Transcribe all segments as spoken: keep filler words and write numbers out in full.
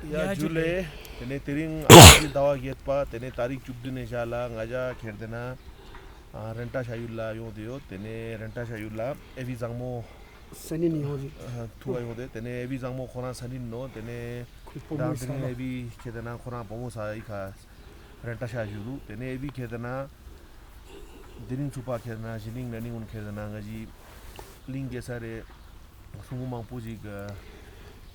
ཡ་ཇུ་ལེ། དེ་ནས་དེ་རིང་ཨ་ཟླ་བ་བརྒྱད་པ་དེ་ནས་ཏ་རིག་བཅུ་བདུན་ནས་ཞག་ལ་ང་ཞ་ཁེར་དེ་ན་ཨ་རེན་ཏྲ་ཤ་ཡུལ་ལ་ཡོང་དེ་ཡོད། དེ་ནས་རེན་ཏྲ་ཤ་ཡུལ་ལ་ཨེ་བི་བཟང་མོ་ས་ནི་ནི་ཡོང་རེད། ཨ་ཐུག་ག་ཡོང་དེ། དེ་ནས་ཨེ་བི་བཟང་མོ་ཁོ་རང་ས་ནི་ནོ། དེ་ནས་ཁོའི་བུ་མོ་དང་དེ་ས་རིང་ལ་ཨེ་བི་ཁེར་དེ་ན་ཁོ་རང་བུ་མོ་ས་ཡི་ཁ་རེན་ཏྲ་ཤ་ཞུ་རུ། དེ་ནས་ཨེ་བི་ཁེར་དེ་ན་དེ་རིང་ཚུགས་པ་ཁེར་དེ་ན་གཞི་རིང་ན་ནིང་ངུན་ཁེར་དེ་ན་ང་ཞི་གླིང་གེ་ས་རེ་སུང་མང་པོ་ཞིག་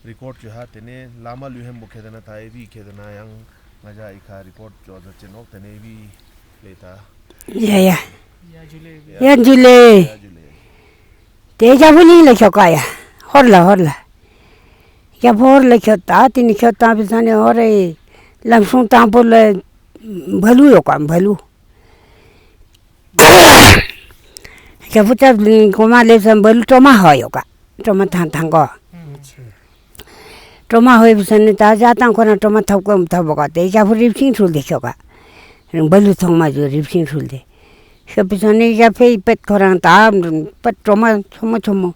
རི་ཀོར་བཅོས་ཧ། དེ་ནས་བླ་མ་ལུས་ཧན་པོ་ཁེ་དེ་ན་ད་ཨེ་བི་ཁེ་དེ་ན་ཡང་ང་ཞ་ཨི་ཁ་རི་ཀོར་བཅོ་ཟ་ཅེ་ནོག། དེ་ནས་ཨེ་བི་ལེ་ད། ཡ་ཡ། ཡ་ཇུ་ལེ། ཡ་ཇུ་ལེ། ཡ་ཇུ་ལེ། དེ་རྒྱ་བོ་གླིང་ལ་ཁྱོད་ཀ་ཡ། ཧོར་ལ་ཧོར་ལ། རྒྱ་བོ་ཧོར་ལ་ཁྱོད་ད་དེ་ནི་ཁྱོད་ད་བི་ས་ནི་ཧོར་རེ། ལམ་སྲུང་དང་པོ་ལ་བ་ལུ་ཡོད་ཀ་བ་ལུ། རྒྱ་བོ་ཅག་གོ་མ་ལེབ་སམ་བ་ལུ་གྲོ་མ་ཧོ་ཡོད་ཀ། གྲོ་མ་ཐང་ཐང་གོ། གྲོ་མ་ཧོ་བི་ས་ནི་ད་ཞག་དང་ཁོ་རང་གྲོ་མ་ཐབ་གོ་ཐབ་བོ་ཀ། དེ་རྒྱ་བོ་རིབ་ཤིང་ཧྲུལ་དེ་ཤོ་ཀ། བ་ལུ་ཚང་མ་ཇུ་རིབ་ཤིང་ཧྲུལ་དེ་ཤོ་བི་ས་ནི་རྒྱ་ཕེ་ཡི་པད་ཁོ་རང་ད་པད་གྲོ་མ་ཆོ་མོ་ཆོ་མོ།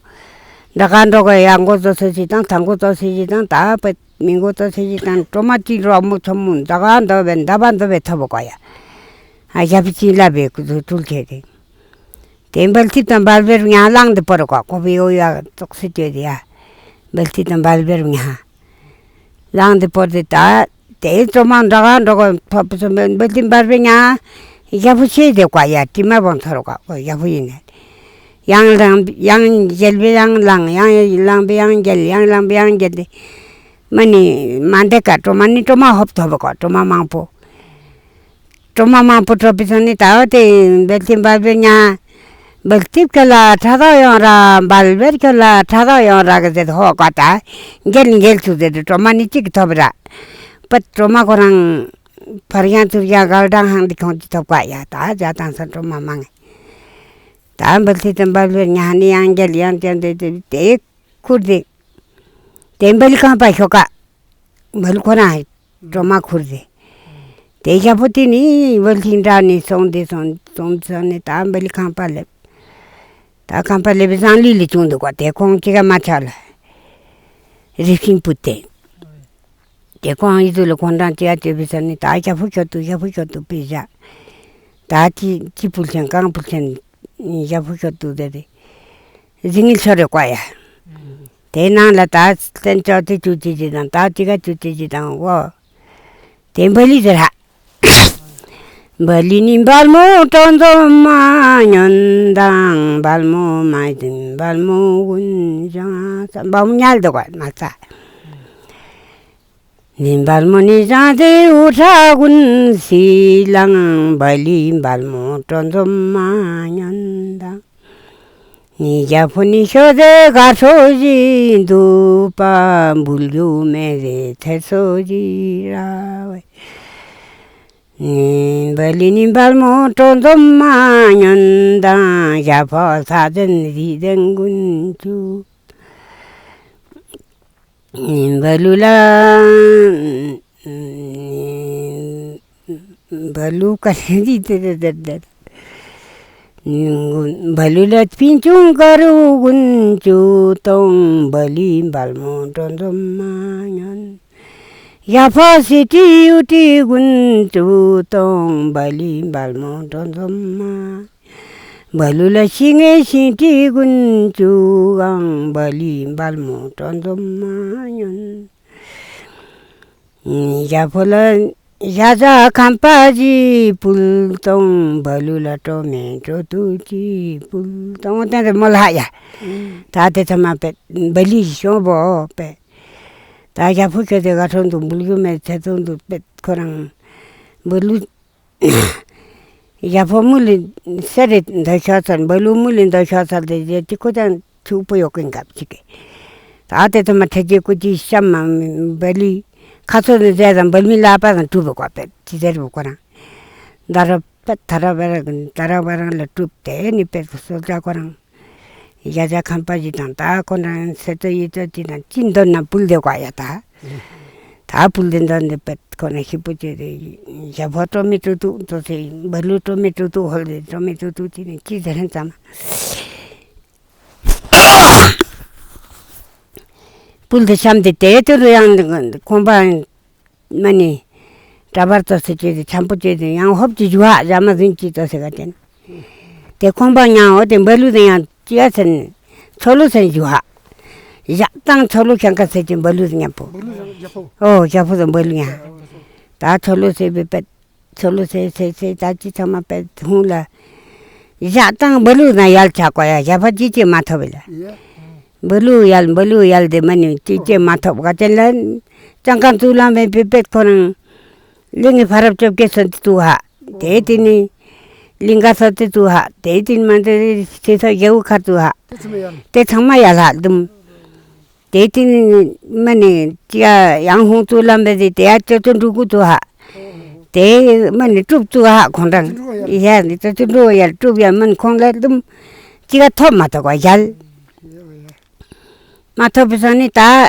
འདྲ་ག་འགྲོ་ག་ཡང་གོ་ཙོ་སེ་ཅི་དང་ཐང་གོ་ཙོ་སེ་ཅི་དང་ད་པད་མི་གོ་ཙོ་སེ་ཅི་དང་གྲོ་མ་ཅི་རོ་མོ་ཆོ་མོ་འདྲ་ག་འདོ་བེ་འདའ་བ་འདོ་བེ་ཐབ་བོ་ཀ་ཡ། ཨ་ཞབས་ཕྱི་ལ་བེ་ཀུ་ཚུ་ཏུལ་ཁེ་དེ། དེ་འབལ་ཐིབ་དང་འབལ་བེར་ཉ་ལངས་དེ་པོ་རུ་ཀ་ཀོ་བི་ཡོ་ཡ་ཙོག་སི་ཏེ་དེ་ཡ། འབལ་ཐིབ་དང་འབལ་བེར་ཉ་ལངས་དེ་པོ་དེ་ད། དེ་ཙོ་མ་འདྲ་ག་འགྲོ་ག་ཐོབ་སོ་མེ་འབལ་ཐིབ་འབལ་བེར་ཉ་ཞབས་ཕྱི་ཆེ་དེ་ཀ་ཡ་དྲི་མ་བོང་ཚ་རུ་ཀ་ཀོ་ཞབས་ཕྱི་ཡིན་ནས། ཡང་ལངས་ཡང་འགྱེལ་བེ་ཡང་ལངས་ཡང་ལངས་བེ་ཡང་འགྱེལ་ཡང་ལངས་བེ་ཡང་འགྱེལ་དེ། མ་ནི་མ་འདེ་ཀ་གྲོ་མ་ནི་གྲོ་མ་ཧོབ་ཐོབ་བེ་ཀ་གྲོ་མ་མང་པོ། གྲོ་མ་མང་པོ་གྲོ་བི་ས་ནི་ད་བ་དེ་འབལ་ཐིབ་འབལ་བེར་ཉ། འབལ་ཐིབ་ཁྱོད་ལ་ཁྲ་ཐག་ཡོང་ར་འབལ་བེར་ཁྱོད་ལ་ཁྲ་ཐག་ཡོང་ར་གི་ཟེར་ཧོ་ཀ་ད། འགྱེལ་འགྱེལ་ཚུ་ཟེར་གྲོ་མ་ནི་གཅིག་གི་ཐོབ་ར། པད་གྲོ་མ་ཁོ་རང་ཕར་ཡང་ཚུར་ཡང་གལ་གྲང་ཧང་དེ་ཁོང་གི་ཐོབ་ཀ་ཡ། ད་ཇ་དང་ས་གྲོ་མ་མང་། ད་འབལ་ཐིབ་དང་འབལ་བེར་ཉ་ནི་ཡང་འགྱེལ་ཡང་འགྱེལ་དེ་དེ་དེ་ཁུར་དེ། དེ་འབལ་ཁང་པ་ཤོ་ཀ། འབལ་ཁོ་རང་གྲོ་མ་ཁུར་དེ། དེ་ཞབས་ཕྱི་དེ་ནི་བོལ་ཐིང་འདྲ་ནི་སོང་དེ་སོང་སོང་སོང་ནི་ད་འབལ་ཁང་པ་ལེབ། ད་ཁང་པ་ལེབ་བཟང་ལི་ལི་བྱུང་འདུག་ག། དེ་ཁོང་གཅིག་ག་མ་ཆག་ལ། རིབ་ཤིང་བུད་དེ། དེ་ཁོང་ཡི་ཚུ་ལ་ཁོང་རང་གཅིག་ག་བྱེད་བི་ས་ནི་ད་ཞབས་ཕྱི་ཁྱོད་དུ་ཞབས་ཕྱི་ཁྱོད་དུ་པི་ཞག། ད་ཅི་ཅི་ཕུལ་ཆེན་གང་ཕུལ་ཆེན་ཞབས་ཕྱི་ཁྱོད་དུ་དེ་རེད། རྫིང་ངི་ལྷོ་རེ་བཀོད་ཡ། དེ་ནང་ལ་ད་བཙན་བྱོལ་དེ་བཅུ་གཅིག་ཅིག་དང་ད་གཅིག་ག་བཅུ་གཅིག་ཅིག་དང་འོ། དེ་འབའ་ལི་ཟེར་ཧ། འབའ་ལི་ནི་འབལ་མོ་ཀྲོ་འཛོམ་མ་ཉོན་དང་འབལ་མོ་མ་ཡིན་འབལ་མོ་ཀུན་བྱང་ས་འབའ་མོ་ཉལ་འདུག་ག་མ་ཚ། ནི་འབལ་མོ་ནི་བྱང་སྟེ་འུ་ཁྲ་ཀུན་སི་ལང་འབའ་ལི་འབལ་མོ་ཀྲོ་འཛོམ་མ་ཉོན་དང་། ནི་རྒྱ་ཕོ་ནི་ཤོ་ཟེ་ག་ཁྲོ་ཞིག་འདུག་པ་འབུལ་རྒྱུ་མེད་ཟེ་ཐེ་ཚོ་ཞིག་ར་བས། ནི་འབའ་ལི་ནི་འབལ་མོ་ཀྲོ་འཛོམ་མ་ཉོན་དང་། ཞབས་ཕོ་ས་ཟན་རི་ཟན་ཀུན་བཅུ། ནི་འབའ་ལུ་ལ། འབའ་ལུ་ཀ་རེ་འདི་དེ་དེ་དེ་དེ། འབའ་ལུ་ལ་སྤུན་ཆུང་དཀར་ཀུན་བཅུ་སྟོང་། འབའ་ལི་འབལ་མོ་ཀྲོ་འཛོམ་མ་ཉོན། ཡ་ཕ་སི་ཏི་ཡུ་ཏི་ཀུན་བཅུ་སྟོང་། འབའ་ལི་འབལ་མོ་ཀྲོ་འཛོམ་མ། འབའ་ལུ་ལ་ཤི་ངེ་ཤི་ཏི་ཀུན་བཅུ་གང་། འབའ་ལི་འབལ་མོ་ཀྲོ་འཛོམ་མ་ཉོན། ཞབས་ཕོ་ལ་ཞ་ཇ་ཁམ་པ་ཅི་ཕུལ་སྟོང་། འབའ་ལུ་ལ་ཀྲོ་མེ་ཀྲོ་ཏུ་ཅི་ཕུལ་སྟོང་། དེ་རེ་མོ་ལ་ཡ། ད་དེ་ཚ་མ་པེ་འབའ་ལི་ཤོང་བོ་པེ། ད་ཞབས་ཕོ་ཁྱོད་དེ་ག་ཁྲོ་འདུག་འབུལ་རྒྱུ་མེད་ཚེ་ཚོང་འདུག་པེ་ཁོ་རང་འབའ་ལུ། ཡ་ཕོ་མུ་ལི་སེ་རེ་འདོད་ཤོག་ཚར། འབའ་ལུ་མུ་ལི་འདོད་ཤོག་ཚར་དེ་རྗེས་ཅི་ཁོ་ཅང་ཆུ་པོ་ཡོག་གིན་གབ་ཅིག་གི། ད་དེ་ཚོ་མ་ཐེ་ཅི་ཀུ་ཅི་ཤམ་མ་འབའ་ལི་ཁ་ཚོ་ནི་ཟེ་དང་འབལ་མི་ལ་པ་དང་གྲུབ་པའི་ཀོ་པེ་ཅི་ཟེར་བུ་ཁོ་རང་། ད་ར་པེ་ད་ར་བ་ར་ད་ར་བ་རང་ལ་གྲུབ་དེ་ནི་པེ་སོ་ཅ་ཁོ་རང་། ཡ་ཇ་ཁམ་པ་ཅི་དང་ད་ཁོ་རང་སེ་ཏོ་ཡི་ཏོ་ཅི་དང་ཅི་འདོན་ན་ཕུལ་དེ་ཀོ་ཡ་ད། ད་ཕུལ་དེ་འདོན་དེ་པེ་ཁོ་ན་ཤི་པོ་ཅེ་རེ། ཞབས་ཕོ་ཀྲོ་མི་ཀྲོ་ཏུ་ཏོ་སེ་འབའ་ལུ་ཀྲོ་མི་ཀྲོ་ཏུ་ཧོལ་དེ་ཀྲོ་མི་ཀྲོ་ཏུ་ཅི་ནི་ཅི་ཟེར་ཧན་ཙམ། པུལ་དེ་བཤམས་ཏེ་དེ་དུ་རུ་ཡང་ཁོང་པ་མ་ནི་གྲྭ་པར་ཏོ་སེ་ཅེ་དེ་འཆམ་པོ་ཅེ་དེ་ཡང་ཧོབ་ཅེ་ཞུ་ཧ་ཞ་མ་ཟིན་ཅི་ཏོ་སེ་ག་ཅན། དེ་ཁོང་པ་ཡང་འོ་དེ་འབའ་ལུ་དེ་ཡང་ཅི་ཡ་སེན་ཆོ་ལོ་སེན་ཞུ་ཧ། ཞག་དང་ཆོ་ལོ་ཁྱང་ཁ་སེ་ཅེ་འབའ་ལུ་དེ་ཉམ་པོ། འོ་ཞག་པོ་དང་འབའ་ལུ་ཡང་། ད་ཆོ་ལོ་སེ་བེ་པད། ཆོ་ལོ་སེ་སེ་སེ་ད་ཅི་ཚང་མ་པད་ཧུང་ལ། ཞག་དང་འབའ་ལུ་ན་ཡལ་ཆ་གོ་ཡ་ཞ་པ་ཅི་ཅི་མ་ཐོབ་བེ་ལ། འབུ་ལུ་ཡལ་འབུ་ལུ་ཡལ་དེ་མ་ནི་ཅི་ཅི་མ་ཐོབ་ག་ཅན་ལ། ཅང་ཀང་ཙུ་ལ་མེ་པེ་པེད་ཁོ་རང་། ལི་ངི་ཕ་རབ་ཅོབ་ཀེ་སོན་ཏི་ཏུ་ཧ། དེ་དེ་ནི་ལིང་ག་སོ་ཏི་ཏུ་ཧ། དེ་དེ་ནི་མ་དེ་སི་ཐོ་ཡེའུ་ཁ་ཏུ་ཧ། དེ་ཚང་མ་ཡལ་ཧ་དུམ། དེ་དེ་ནི་མ་ནི་ཅི་ཡ་ཡང་ཧུང་ཙུ་ལ་མེ་དེ་དེ་ཡ་ཅོ་ཅོ་འབྲུ་གུ་ཏུ་ཧ། དེ་མ་ནི་ཀྲུབ་ཙུ་ཧ་ཁོང་རང་། ཡ་ནི་ཅོ་ཅོ་འབྲུ་ཡལ་ཀྲུབ་ཡ་མ་ནི་ཁོང་ལ་དུམ། ཅི་ག་ཐོབ་མ་ཐོབ་ག་ཡལ། མ་ཐོབ་པའི་སང་ནི་ད་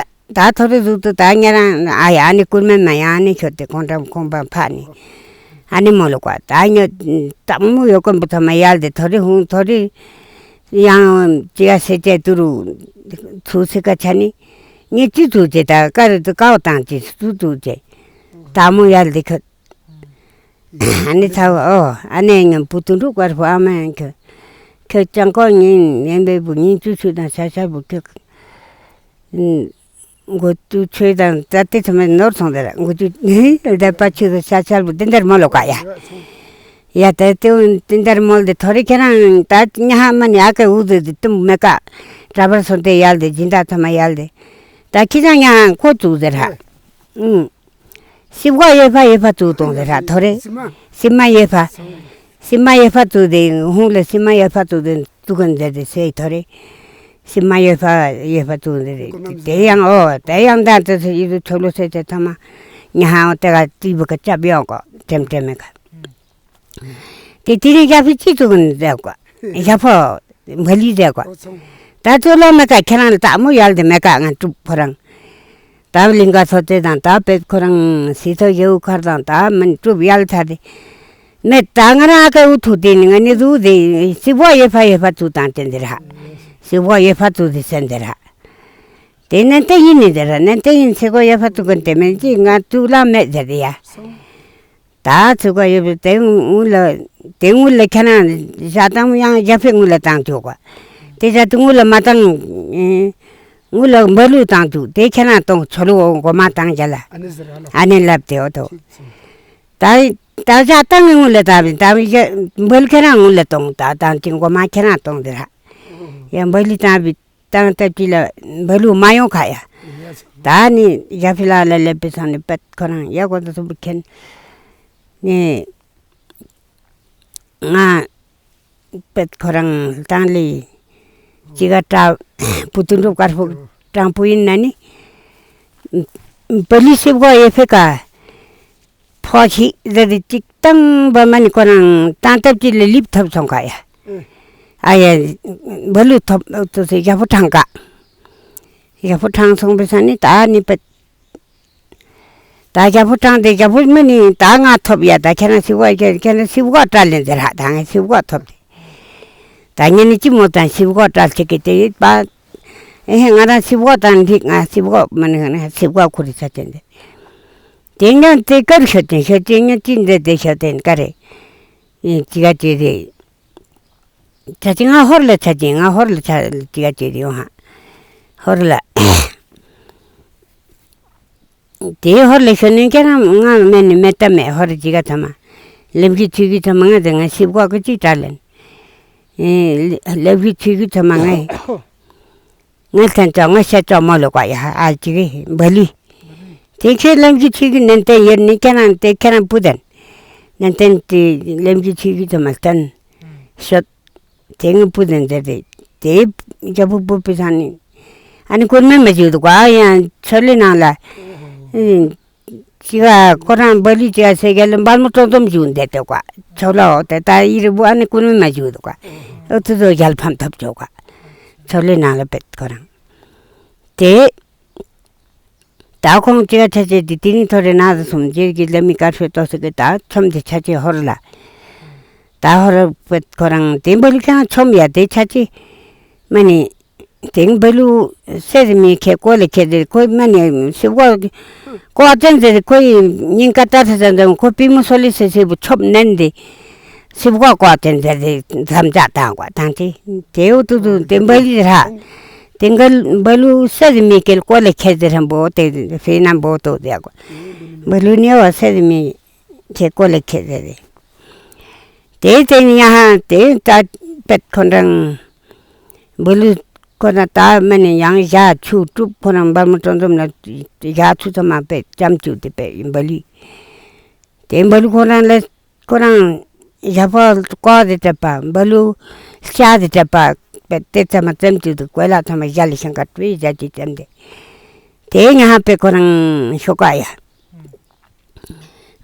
ད་ཐོ་རེ་ཟུག་ཏུ་ད་ཉ་རང་ཨ་ཡ་ཨ་ནི་ཀུར་མེ་མ་ཡ་ཨ་ནི་ཁྱོད་དེ་ཁོང་ཁྲམ་ཁོང་པ་ཕ་ནི་ཨ་ནི་མོ་ལོ་ཀ་ད་ཉ་དང་མོ་ཡོ་ཀོན་པོ་ཐོ་མ་ཡལ་དེ་ཐོ་རེ་ཧུང་ཐོ་རེ་ཡང་ཅི་ཡ་སེ་ཅེ་ཏུ་རུ་ཚུ་སི་ཀ་ཆ་ནི་ཉེ་ཅི་ཚུ་ཅེ་ད་ཀ་རུ་ཏུ་ཀའོ་དང་ཅི་ཚུ་ཚུ་ཅེ་ད་མོ་ཡལ་དེ་ཁྱོད། ཨ་ནི་ཚ་བོ་ཨོ་ཨ་ནེ་ངམ་བུ་དུང་དཀར་པོ་ཨ་མ་ཡང་ཁྱོད། ཁྱོད་ཅང་ཀོ་ཉིན་ཡན་པའི་བུ་ཉིན་བཅུ་ཆུ་དང་ཤ་ཤ་བུ་ཁྱོད། མགོ་བཅུ་ཆོས་དང་ད་ལྟའི་ཐོག་མའི་ནོར་སོང་དེ་ར་མགོ་བཅུ་ལྡེ་པ་ཆུ་དང་ཤ་ཤ་བུ་དེ་འདར་མོ་ལོ་ཀ་ཡ། ཡ་ད་དེ་དེ་འདར་མོལ་དེ་ཐོ་རེ་ཁྱེད་རང་ད་ཉ་ཧ་མ་ནི་ཨ་ཀའི་འུ་དེ་དེ་དུམ་མེ་ཀ་གྲྭ་པར་སོང་དེ་ཡལ་དེ་སྦྱིན་བདག་ཐོག་མ་ཡལ་དེ། ད་ཁྱེད་ཅང་ཉ་ཧ་ཁོ་བཙུགས་དེ་ར། ཨུང་། སི་བོ་ཡེ་ཕ་ཡེ་ཕ་ཙུ་དོང་དེ་ར་ཐོ་རེ། སི་མ་ཡེ་ཕ། སི་མ་ཡེ་ཕ་ཙུ་དེ་ཧུང་ལ་སི་མ་ཡེ་ཕ་ཙུ་དེ་ཙུ་གན་དེ་དེ་སེ་ཐོ་རེ། སི་མ་ཡེ་ཕ་ཡེ་ཕ་ཙུ་དེ་རེ། དེ་ཡང་ཨོ་དེ་ཡང་ད་དེ་སེ་ཡི་དུ་ཆོ་ལོ་སེ་དེ་ཐ་མ་ཉ་ཧ་ཨོ་དེ་ག་ཏི་བུ་ག་ཅབ་ཡོང་གོ་ཀྲེམ་ཀྲེམ་མེ་ག། དེ་དེ་རིང་རྒྱ་ཕི་ཅི་ཙུ་གན་དེ་གོ་རྒྱ་ཕོ། མ་ལི་ཟེར་གོ། ད་ཚོ་ལོ་མེ་ཀ་ཁྱེད་རང་ལ་ད་མོ་ཡལ་དེ་མེ་ཀ་ང་ཀྲུབ་ཁོ་རང་། ད་ལིང་ག་ཚོ་དེ་དང་ད་པེད་ཁོ་རང་སི་ཐོ་ཡེའུ་ཁར་དང་ད་མིན་ཀྲུབ་ཡལ་ཚ་དེ། མེ་ད་ང་རང་ཨ་ཀ་འུ་ཐུག་དེ་ནི་ང་ནི་རུ་དེ་སི་བོ་ཡེ་ཕ་ཡེ་ཕ་ཚུ་དང་དེ་འདི་ར། སི་བོ་ཡེ་ཕ་ཚུ་དེ་སེན་འདི་ར། དེ་ནན་ཏན་ཡིན་ནི་འདི་ར་ནན་ཏན་ཡིན་སི་བོ་ཡེ་ཕ་ཚུ་གན་དེ་མེན་ཅི་ང་ཚུ་ལ་མེད་ཟེར་དེ་ཡ། ད་ཚུགས་ཀ་ཡོད་པའི་དེ་སྔོན་ལ་དེ་སྔོན་ལ་ཁྱེད་རང་ཞག་དང་ཡང་རྒྱ་ཕེ་སྔོན་ལ་བཏང་བཅུག་ག། དེ་ཞག་དེ་སྔོན་ལ་མ་བཏང་། སྔོན་ལ་འབའ་ལུ་བཏང་བཅུག་དེ་ཁྱེད་རང་གཏོང་ཆོ་ལོ་འོ་མགོ་མ་བཏང་རྒྱ་ལ། ཨ་ནེ་ལབ་དེ་འོ་དོ། ད་ད་ཞག་དང་སྔོན་ལ་བཏང་བའི་ད་འབའ་ལུ་ཁྱེད་རང་སྔོན་ལ་གཏོང་ད་བཏང་དེ་འགོ་མ་ཁྱེད་རང་གཏོང་དེ་ར། ཡང་འབའ་ལུ་བཏང་བའི། བཏང་སྟབས་ཅིག་ལ་འབའ་ལུ་མ་ཡོང་ཁ་ཡ། ད་ནི་ཞབས་ཕྱི་ལ་ལ་སླེབས་པའི་སང་ནས་པད་ཁོ་རང་ཡ་གོ་ད་སུ་བུ་ཁྱེན་ནས་ང་པད་ཁོ་རང་བཏང་ལས་ཅི་ག་བཀྲ་བུ་དུ་འགྲུབ་དཀར་པོ་དྲང་པོ་ཡིན་ན་ནི་འབའ་ལུ་སི་བོ་ཡེ་ཕེ་ཀ་ཕོ་ཞིག་ཟེར་ཏེ་ཅིག་བཏང་བ་མ་ནི་ཁོ་རང་བཏང་སྟབས་ཅིག་ལ་ལིབ་ཐོབ་སོང་ཁ་ཡ། ཨ་ཡ། འབའ་ལུ་ཐོབ་ཏུ་སེ་ཞབས་ཕོ་ཕྲང་ཀ། ཞབས་ཕོ་ཕྲང་སོང་བའི་ས་ནི་ད་ནི་པད། ད་ཞབས་ཕོ་ཕྲང་སྟེ་ཞབས་ཕོ་མ་ནི་ད་ང་ཐོབ་ཡ་ད་ཁྱེད་རང་སི་བོ་ཁྱེད་ཁྱེད་རང་སི་བོ་བཀྲ་ལེན་ཟེར་ཧ་ད་ང་སི་བོ་ཐོབ་སྟེ། ད་ངས་ནི་ཅི་མོ་དང་སི་བོ་བཀྲ་ལེན་ཅིག་གི་དེ་ཡིད་པ། ཨེ་ཧེ་ང་རང་སི་བོ་དང་འགྲིག་ང་སི་བོ་མ་ནི་ང་སི་བོ་ཁུ་རི་ཆ་ཅན་དེ། དེ་ཉོན་དེ་ཀར་ཤོད་ཅིང་ཤོད་ཅིང་ཉོན་ཅིང་དེ་དེ་ཤོད་དེ་ཀ་རེ། ཨེ་ཅི་ག་ཅི་རེད། ཆ་ཅིང་ང་ཧོར་ལ་ཆ་ཅིང་ང་ཧོར་ལ་ཆ་ཅི་ག་ཅི་རེད་ཡོང་ཧ། ཧོར་ལ། དེ་ཧོར་ལ་ཤོད་ནས་ཁྱེད་རང་ང་མེད་ནི་མེད་ད་མེད་ཧོར་ཅི་ག་ཐ་མ། ལམ་གྱི་ཚུལ་གྱི་ཐ་མ་ང་དེ་ང་སི་བོ་གི་ཅིག་དྲག་ལན། ཨེ་ལམ་གྱི་ཚུལ་གྱི་ཐ་མ་ང་། ང་ལྟན་ཅོག་ང་བཤད་ཅོག་མོ་ལོ་ཀ་ཡ་ཨ་ཅི་གི་འབའ་ལི། དེ་ཁྱེད་ལམ་གྱི་ཚུལ་གྱི་ནན་ཏན་ཡོད་ནི་ཁྱེད་རང་དེ་ཁྱེད་རང་བུ་དན། ནན་ཏན་དེ་ལམ་གྱི་ཚུལ་གྱི་ཐ་མ་ལྟན། ཤོད། དེ་ངའི་བུ་དན་དེ་རེད། དེ་རྒྱ་བུ་བུ་པི་ས་ནི། ཨ་ནི་ཀུར་མེ་མ་བྱུང་འདུག་ག་ཡང་ཆོ་ལེ་ནང་ལ། ཅི་ག་ཁོ་རང་འབའ་ལི་ཅི་ག་སེ་ག་ལ་འབར་མོ་ཏོང་ཏོམ་བྱུང་བསྡད་དེ་ག་ཆོ་ལོ་དེ་ད་ཡི་རི་བུ་ཨ་ནི་ཀུར་མེ་མ་བྱུང་འདུག་ག་ཨོ་ཐུ་ཚོ་རྒྱལ་ཕམ་ཐོབ་ཆོག་ག་ཆོ་ལེ་ནང་ལ་བེད་ཁོ་རང་། དེ། ད་ཁོང་ཅི་ག་ཆ་ཆེ་དེ་དེ་ནི་ཐོ་རེ་ན་ཟ་སོང་རྗེས་ཀྱི་ལ་མི་དཀར་ཤོད་ཏོ་སི་གི་ད་ཆོམ་དེ་ཆ་ཆེ་ཧོར་ལ། ད་ཧོར་བེད་ཁོ་རང་དེ་འབའ་ལི་ཁང་ཆོམ་ཡ་དེ་ཆ་ཆེ། མ་ནི། དེང་བ་ལུ་སེ་མི་ཁེ་ཀོ་ལེ་ཁེ་དེ་ཁོ་མ་ནི་སི་བ་ཀོ་ཏན་དེ་ཁོ་ཉིན་ཀ་ཏ་ཐ་ཟན་དང་ཁོ་པི་མོ་སོ་ལི་སེ་སེ་བུ་ཆོབ་ནན་དེ་སི་བ་ཀོ་ཏན་དེ་དེ་མཚམས་ཅག་དང་ཀ་དང་དེ་དེའུ་ཏུ་ཏུ་དེ་བ་ལི་ར་དེང་ག་བ་ལུ་སེ་མི་ཁེ་ཀོ་ལེ་ཁེ་དེ་རམ་བོ་དེ་ཧྥེ་ན་བོ་ཏོ་དེ་ཀ་བ་ལུ་ནི་བ་སེ་མི་ཁེ་ཀོ་ལེ་ཁེ་དེ་དེ། དེ་དེ་ཡང་དེ་ད་པད་ཁོ་རང་བུ་ལུ་ཁོ་རང་ད་མ་ནི་ཡང་ཞག་ཆུ་དཀྲུག་ཁོ་རང་འབར་མོ་ཀྲོང་ཙམ་ལ་ཞག་ཆུ་ཚང་མ་པད་ལྕམ་ཆུ་དེ་པད་ཡིན་བུ་ལུ། དེ་བུ་ལུ་ཁོ་རང་ལ་ཁོ་རང་ཞག་པོ་ཀོ་དེ་སྤྲད་པ་བུ་ལུ་ལྕགས་དེ་སྤྲད་པ་པད་དེ་ཚང་མ་ཙམ་ཆུ་དེ་གོས་ལ་ཚང་མ་ཞག་ལ་ཤང་ཀ་སྤྲུལ་ཞག་ཅིག་ཙམ་དེ། དེ་ཡང་པད་ཁོ་རང་ཤོ་ཀ་ཡ།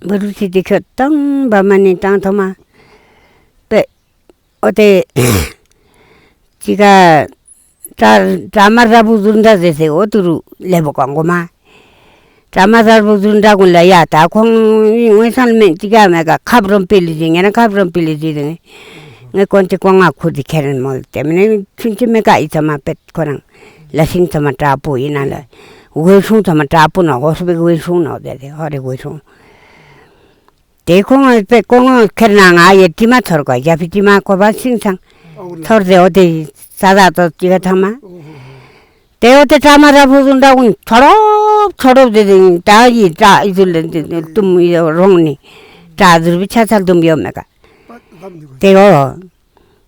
བུ་རུ་ཆི་དེ་ཁྱོད་བཏང་བ་མ་ནི་བཏང་ཐོ་མ། པེ། ཨོ་དེ། ཅི་ག་ཏྲ་ཏྲ་མ་ར་བུ་ཟུར་འདྲ་ཟེར་སེ་ཨོ་དུ་རུ་ལེ་བོ་གང་གོ་མ། ཏྲ་མ་ར་བུ་ཟུར་འདྲ་གུན་ལ་ཡ་ད་ཁོང་ངོས་སང་མེད་ཅི་ག་མེད་ག་ཁབ་རོམ་པི་ལི་ཟེར་ངེ་རང་ཁབ་རོམ་པི་ལི་ཟེར་ངེ་གོན་ཅི་གོང་ང་ཁུར་དི་ཁེ་རན་མོལ་དེ་མིན་ཆུན་ཅི་མེད་ག་ཨི་ཚ་མ་པེ་ཁོ་རང་། ལ་སིང་ཚང་མ་དྲག་པོ་ཡིན་ན་ལ། ཝེ་ཧྲུང་ཚང་མ་དྲག་པོ་ནོ་ཧོ་སུ་བེ་ཝེ་ཧྲུང་ནོ་དེ་དེ་ཧོ་རེ་ཝེ་ཧྲུང་། དེ་ཁོང་ངི་པེ་ཁོང་ངི་ཁེར་ན་ང་ཡེ་ཏི་མ་ཚོར་གོ་ཡ་ཕི་ཏི་མ་ཁོ་བ་སིང་ཚང་ཚོར་དེ་ཨོ་དེ་ས་ད་དོ་ཅི་ག་ཚང་མ། དེ་ཨོ་དེ་ཏྲ་མ་ར་ཕུ་ཟུང་འདྲ་ཀུན་ཚོ་རོབ་ཚོ་རོབ་དེ་དེ་ད་ཡི་ད་ཡི་དུ་ལེ་དུམ་ཡོ་རོང་ནི་ད་ཟུར་བི་ཆ་ཚ་དུམ་ཡོ་མེ་ག། དེ་ཨོ།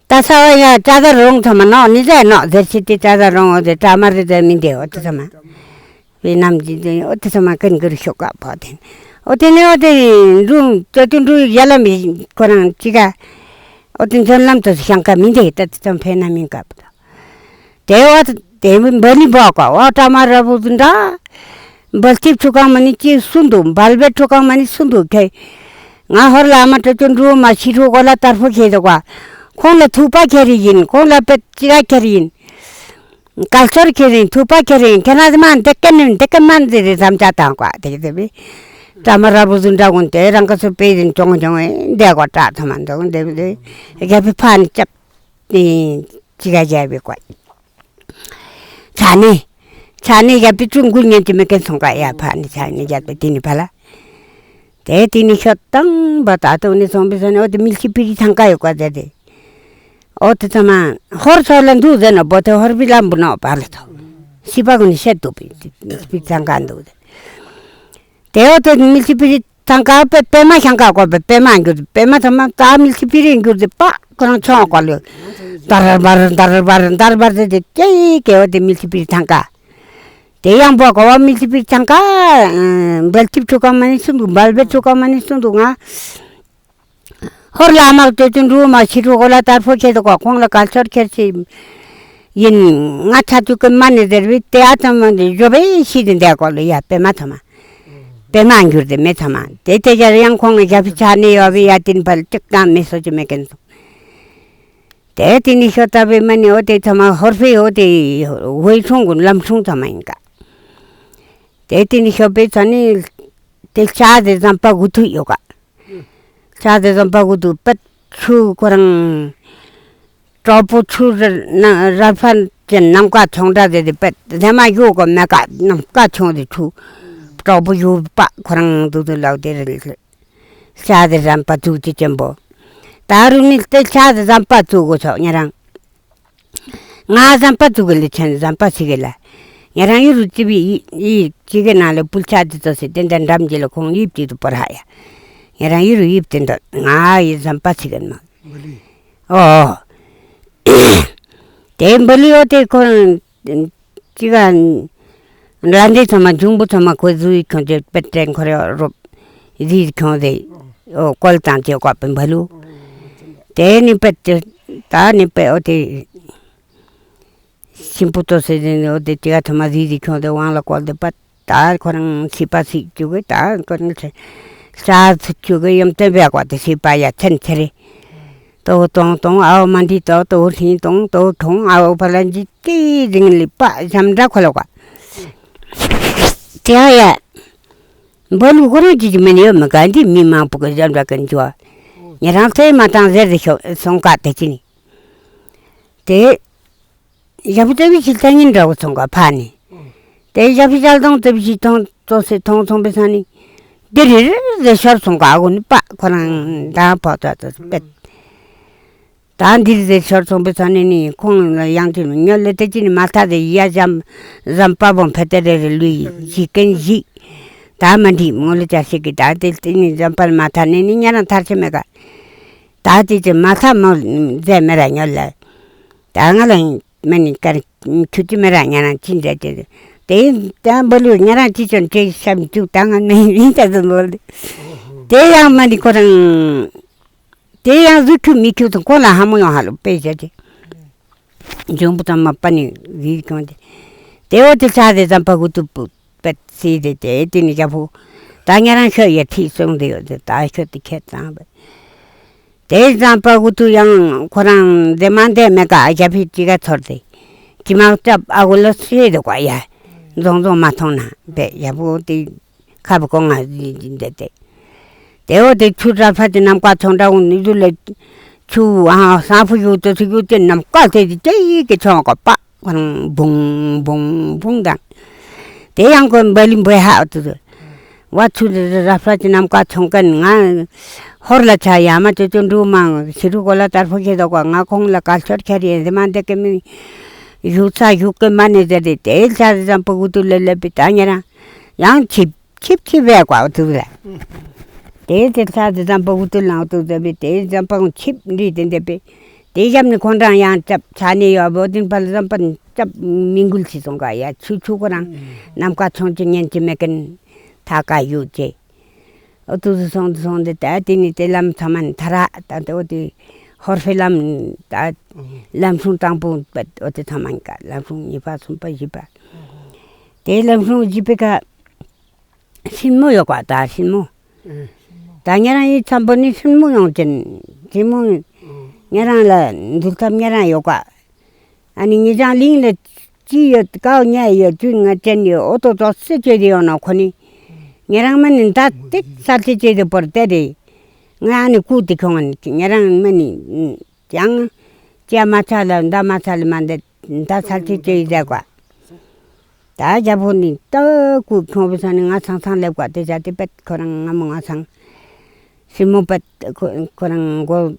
ད་ས་བ་ཡ་ཅ་ད་རོང་ཚང་མ་ནོ་ནི་ཟེ་ནོ་ཟེར་ཆི་ཏི་ཅ་ད་རོང་ཨོ་དེ་ཏྲ་མ་རི་ཟེ་མི་འདེ་ཨོ་དེ་ཚང་མ། བི་ནམ་ཅི་ཟེ་ཨོ་དེ་ཚང་མ་ཀན་གུར་ཤོག་ཀ་ཕོ་དེ། ཨོ་དེ་ནི་ཨོ་དེ་འབྲུ་ཅོ་ཏུ་འབྲུ་ཡ་ལ་མི་ཁོ་རང་ཅི་ག། ཨོ་དེ་འཇོན་ལམ་དུ་ཤང་ཀ་མི་འདེ་ད་དེ་ཚང་ཕེ་ན་མི་ཀ་པ་ད། དེ་བ་དེ་བི་འབའ་ནི་བོ་ཀ་བ་ཏྲ་མ་ར་བུ་དུ་འདྲ། འབལ་ཐིབ་ཆུ་གང་མ་ནི་ཅི་སུ་འདུག་འབལ་བེ་ཆུ་གང་མ་ནི་སུ་འདུག་ཁེ། ང་ཧོར་ལ་མ་ཏྲ་ཅོ་འགྲུ་མ་ཤི་རུ་གོ་ལ་དར་ཕོ་ཁེ་དོ་ཀ། ཁོང་ལ་ཐུག་པ་ཁེ་རི་ཡིན། ཁོང་ལ་པེ་ཅི་ག་ཁེ་རི་ཡིན། གལ་ཆོར་ཁེ་རི་ཡིན། ཐུག་པ་ཁེ་རི་ཡིན། ཁེ་ན་དི་མ་འདེ་ཀེ་ནི་འདེ་ཀེ་མ་འདི་རི་ཙམ་ཅ་དང་ཀ་དེ་གི་དེ་བི། ཏྲ་མ་ར་བུ་དུ་འདྲ་གུན་དེ་རང་ཀ་སུ་པེ་ཡིན་ཅོང་ཅོང་འདེ་ཀོ་ཏྲ་ཐ་མ་འདོང་དེ་བི་དེ། རྒྱ་བི་ཕ་ནི་ཅབ། ནི་ཅི་ག་རྒྱ་བི་ཀོ། ཆ་ནི། ཆ་ནི་ཡ་པི་ཀྲུང་གུ་ཉན་ཏི་མེ་ཀན་སོང་ཀ་ཡ་ཕ་ནི་ཆ་ནི་ཡ་པི་ཏི་ནི་ཕ་ལ། དེ་ཏི་ནི་ཤོ་ཏང་བ་ད་ཏོ་ནི་སོང་པི་སོ་ནི་ཨོ་ཏི་མིལ་ཆི་པི་རི་ཐང་ཀ་ཡོད་ཀ་དེ་དེ། ཨོ་ཏི་ཚ་མ་ཧོར་ཚོ་ལ་འདུག་ཟེར་ན་བོ་ཏེ་ཧོར་བི་ལ་འབུ་ནོ་བ་ལ་ཐོ། སི་པ་གུ་ནི་ཤེད་དུ་པི་མིལ་ཆི་པི་རི་ཐང་ཀ་འདུག་དེ། དེ་འོ་དེ་མིལ་ཆི་པི་རི་ཐང་ཀ་པེ་པེ་མ་ཤང་ཀ་གོ་པེ་པེ་མ་འགྱུར་པེ་མ་ཐ་མ་ད་མིལ་ཆི་པི་རི་འགྱུར་དེ་པ་ཁོ་རང་ཆོང་གོ་ལུ། དར་བར་དར་བར་དར་བར་དེ་དེ་ཀྱེ་ཀྱེ་འོ་དེ་མིལ་ཆི་པི་རི་ཐང་ཀ། དེ་ཡང་པོ་གོ་བ་མིལ་ཆི་པི་རི་ཐང་ཀ། འབལ་ཐིབ་ཆུ་ཀ་མ་ནི་སུ་འདུག་འབལ་བེ་ཆུ་ཀ་མ་ནི་སུ་འདུག་ང་། ཧོར་ལ་མག་ཏོ་ཅུན་རུ་མ་ཤི་རུ་གོ་ལ་དར་ཕོ་ཁྱེར་དུ་གོ་ཁོང་ལ་གལ་ཆོར་ཁྱེར་ཆི། ཡིན། ང་ཆ་ཏུ་ཀུན་མ་ནི་ཟེར་བི་དེ་ཨ་ཙམ་མ་ནི་ཞོ་བེ་ཤི་དི་འདེ་གོ་ལུ་ཡ་པེ་མ་ཐ་མ། པེ་མ་འགྱུར་དེ་མེ་ཐ་མ་དེ་དེ་ཇ་ཡང་ཁོང་ལ་ཞབས་ཕྱི་ཆ་ནི་ཡོ་བི་ཡ་ཏིན་ཕལ་ཅིག་ཀ་མེ་སོ་ཅི་མེ་ཀན་སོ། དེ་དེ་ནི་ཤོ་ཏ་བི་མ་ནི་འོ་དེ་ཐ་མ་ཧོར་ཕེ་འོ་དེ་ཝེ་ཁྲུང་གུན་ལམ་ཁྲུང་ཐ་མ་ཡིན་ཀ། དེ་དེ་ནི་ཤོ་པེ་ཚ་ནི་དེ་ཆ་དེ་ཙམ་པ་གུ་ཐུ་ཡོ་ཀ། ཆ་དེ་ཙམ་པ་གུ་དུ་པད་ཆུ་ཁོ་རང་གྲོག་པོ་ཆུ་ར་ན་ར་ཕན་ཅན་ནམ་མཁའ་ཆུང་འདྲ་དེ་དེ་པད་དེ་མ་ཡོ་གོ་མེ་ཀ་ནམ་མཁའ་ཆུང་དེ་ཆུ་གྲོག་པོ་ཡོ་པ་ཁོ་རང་དུ་དུ་ལའོ་དེ་རེ་ཆ་དེ་ཙམ་པ་ཚུགས་ཏེ་ཅན་པོ། ད་རུ་ནི་དེ་ཆ་དེ་ཙམ་པ་ཚུགས་གོ་ཆོག་ཉེ་རང་། ང་ཙམ་པ་ཚུགས་གི་ལི་ཆེན་ཙམ་པ་ཚིག་གི་ལ། ཉེ་རང་ཡུ་རུ་ཙི་བི་ཡི་ཡི་ཅི་གི་ནང་ལ་པུལ་ཆ་དེ་ཚོ་སི་ཏན་ཏན་འགྲམ་གྱི་ལ་ཁོང་ཡིབ་ཅིག་ཏུ་པོ་ར་ཡ། ཉེ་རང་ཡུ་རུ་ཡིབ་ཏེ་འདོད་ང་ཡི་ཙམ་པ་ཚིག་གི་མ། འབུ་ལི། ཨོ། དེ་འབུ་ལི་ཨོ་དེ་ཁོང་ཅི་ག་ལ་འདི་ཚང་མ་འབྱུང་པོ་ཚང་མ་ཁོ་ཟུ་ཡི་ཁྱོང་ཅེ་པེ་ཏྲེན་ཁོ་རེ་རོབ་ཟི་ཁྱོང་ཟེ་ཨོ་ཀོལ་དང་ཅེ་ཀོ་པེ་འབུ་ལུ། དེ་ནི་པེ་ཏེ་ད་ནི་པེ་ཨོ་དེ་ཤིན་པུ་ཏོ་སེ་ནི་ཨོ་དེ་ཅི་ག་ཐ་མ་ཟི་ཟི་ཁྱོང་ཟེ་དབང་ལ་ཀོལ་དེ་པ། ད་ཁོ་རང་སི་པ་སི་ཅུ་གི་ད་ཁོ་རང་ས་ས་ཅུ་གི་ཡོམ་ཏེ་བེ་ཀོ་དེ་སི་པ་ཡ་ཚན་ཚེ་རེ། ཏོ་ཏོང་ཏོང་ཨའོ་མ་འདི་ཏོ་ཏོ་ཧྲིང་ཏོང་ཏོ་ཁྲོང་ཨའོ་ཕ་ལན་ཇི་ཏི་རིང་ལི་པ་ཞམ་འདྲ་ཁོ་ལོ་ཀ། དེ་ཡ། འབོ་ལུ་ཁོ་རང་ཅི་ཅི་མེན་ཡོད་མི་ག་འདི་མི་མང་པོ་གི་ཞམ་འདྲ་ཀན་ཇུ་བ། ཉེ་རང་ཚེ་མ་དང་ཟེར་དེ་ཤོ་སོང་ཀ་དེ་ཅི་ནི། དེ། ཞབས་ཏེ་བི་ཞིག་ལྟ་ཉིན་འདྲ་བོ་སོང་ག་ཕ་ནི། དེ་ཞབས་ཞལ་དང་ཏེ་བི་ཞིག་ཐོང་ཙོ་སེ་ཐོང་སོང་པའི་ས་ནི། དེ་རེ་རེ་རེ་ཤར་སོང་ག་ཨ་གོ་ནི་པ་ཁོ་རང་ད་ཕོ་ཙ་ཙ་པེད། ད་འདིར་ཟེར་ཤོར་སོང་པའི་ས་ནས་ནི་ཁོང་ལ་ཡང་དེ་ཉོ་ལེ་དེ་ཅི་ནི་མ་ཐག་དེ་ཡ་འཇམ་འཇམ་པ་བོ་འཕེལ་དེ་རེ་རེ་ལུས་ཡི་ཀན་བཞི། ད་མ་འདི་མོ་ལ་ཅར་ཞིག་གི་ད་དེ་དེ་ནི་འཇམ་པ་མ་ཐག་ནས་ནི་ཉ་རང་ཐར་ཆེ་མེད་ག་ད་དེ་ཅི་མ་ཐག་མོ་མཛད་མེ་ར་ཉོ་ལེ། ད་ང་ལ་མ་ནི་ཀར་ཁྱུ་ཅི་མེ་ར་ཉ་རང་ཅི་མཛད་དེ་དེ་ད་འབུ་ལུ་ཉ་རང་ཅི་ཅོན་ཅེ་ཤམ་ཅུ་ད་ང་ནི་ཡིན་ད་དུ་མོ་ལེ། དེ་ཡང་མ་ནི་ཁོ་རང་དེ་ཡང་གཟུགས་ཁྱུ་མི་ཁྱུ་དང་ཁོ་ལ་ཧ་མོ་ཡོང་ཧ་ལོ་པེ་བྱ་དེ། འབྱུང་པོ་དང་མ་པ་ནི་རིལ་ཁྱོང་དེ། དེ་འོ་དེ་ཆ་དེ་ཙམ་པ་གུ་ཏུ་པུ་པད་སི་དེ་དེ་དེ་ནི་རྒྱ་ཕུ། ད་ཉ་རང་ཤོད་ཡ་ཐིག་སོང་དེ་ཡོད་དེ་ད་ཤོད་དེ་ཁྱེད་ཙང་པད། དེ་ཙམ་པ་གུ་ཏུ་ཡང་ཁོ་རང་དེ་མ་འདས་མེད་ག་རྒྱ་ཕི་ཅི་ག་ཚོར་དེ། ཅི་མ་ཅབ་ཨ་གོ་ལ་སེ་དེ་གོ་ཡ། རྫོང་རྫོང་མ་མཐོང་ན་པད་རྒྱ་ཕུ་དེ། ཁ་བུ་ཀོང་ང་འདེད་དེ། དེ་འོ་དེ་ཆུ་ར་ཕ་དེ་ནམ་མཁའ་ཚོང་འདྲ་འུ་ནི་དུ་ལེ། ཆུ་ཨ་སང་ཕུ་ཡུ་དེ་ཚུ་ཡུ་དེ་ནམ་མཁའ་དེ་དེ་དེ་ཡི་གེ་ཆོང་གོ་པ་ཁོ་རང་བུང་བུང་བུང་དང་། དེ་ཡང་ཁོ་འབའ་ལི་འབོད་ཧ་དུ་དུ། བ་ཆུ་ར་ཕ་དེ་ནམ་མཁའ་ཚོང་མཁན་ང་ཧོར་ལ་ཆ་ཡ་མ་ཅོ་ཅོ་འགྲུ་མང་ཕྱི་རུ་གོ་ལ་དར་ཕོ་ཁྱེད་དོ་གོ་ང་ཁོང་ལ་གལ་ཆོར་ཁྱེར་ཡིན་དེ་མ་འདེད་གེ་མི། ཞུགས་ཚ་ཞུགས་ཀྱི་མ་ནས་ཟེར་ཏེ་དེའི་ལྷ་རི་ཙམ་པ་འུ་ཐུག་ལ་སླེབས་པའི་ད་ཉེ་རང་ཡང་ཆིབ་ཆིབ་ཆིབ་བས་བཀའ་འུ་ཐུག་ལ། དེའི་དེ་ལྷ་རི་ཙམ་པ་འུ་ཐུག་ལ་འུ་ཐུག་ཟེར་བའི་དེའི་ཙམ་པ་ཆིབ་འདྲི་དེ་འདེབས་པས། དེ་ཞབས་ནི་ཁོང་རང་ཡང་ཅབ་ཚ་ནས་ཡོད་བོ་དིན་པ་ལ་ཙམ་པ་ཅབ་མི་འགུལ་ཆི་སོང་ག་ཡ་ཆུ་ཆུ་ཁོ་རང་ནམ་མཁའ་ཆུང་ཆུ་ཉན་ཆི་མེད་མཁན་ཐ་ཀ་ཡོད་ཅེ། འོ་དུ་དུ་སོང་དུ་སོང་དེ་ད་དེ་ནི་དེ་ལམ་ཚང་མ་ནི་ཐ་ར་ད་དེ་འོ་དེ་ཧོར་ཧྥེ་ལམ་ད་ལམ་སྲུང་དང་པོ་པད་འོ་དེ་ཚང་མ་ནི་ཀ་ལམ་སྲུང་གཉིས་པ་གསུམ་པ་བཞི་པ། དེ་ལམ་སྲུང་བཞི་པའི་ཀ་སྲིན་མོ་ཡོད་ཀ་ད་སྲིན་མོ། ད་ཉེ་རང་ཡི་ཚམ་པོ་ནི་སྲིན་མོ་ཡོང་ཅན་སྲིན་མོ་ཉེ་རང་ལ་འདུལ་ཐབས་ཉེ་རང་ཡོད་ཀ་ཨ་ནི་ངེད་ཅག་གླིང་ལ་ཅི་ཡོད་ཀའོ་ཉ་ཡོད་ཅུ་ང་ཅན་ཡོད་ཨོ་ཏོ་ཏོ་སེ་ཅོས་དེ་ཡོང་ན་ཁོ་ནི། ཉེ་རང་མ་ནི་མདའ་ཏིག་ས་ཏི་ཅོས་དེ་པོར་ཏེ་རེ། ང་ཨ་ནི་ཀུ་ཏི་ཁྱོང་ང་ཉེ་རང་མ་ནི་ཡང་ཅ་མ་ཚ་ལ་མདའ་མ་ཚ་ལ་མ་འདེད་མདའ་ས་ཏི་ཅོས་ཟེར་ཀ་ད་རྒྱ་བོ་ནི་ཏ་ཀུ་ཁྱོང་བི་ས་ནི་ང་ཚང་ཚང་ལེབ་ཀ་ཏེ་ཅ་ཏི་པད་ཁོ་རང་ང་མོ་ང་ཚང་། སྲིན་མོ་པད་ཁོ་རང་མགོ་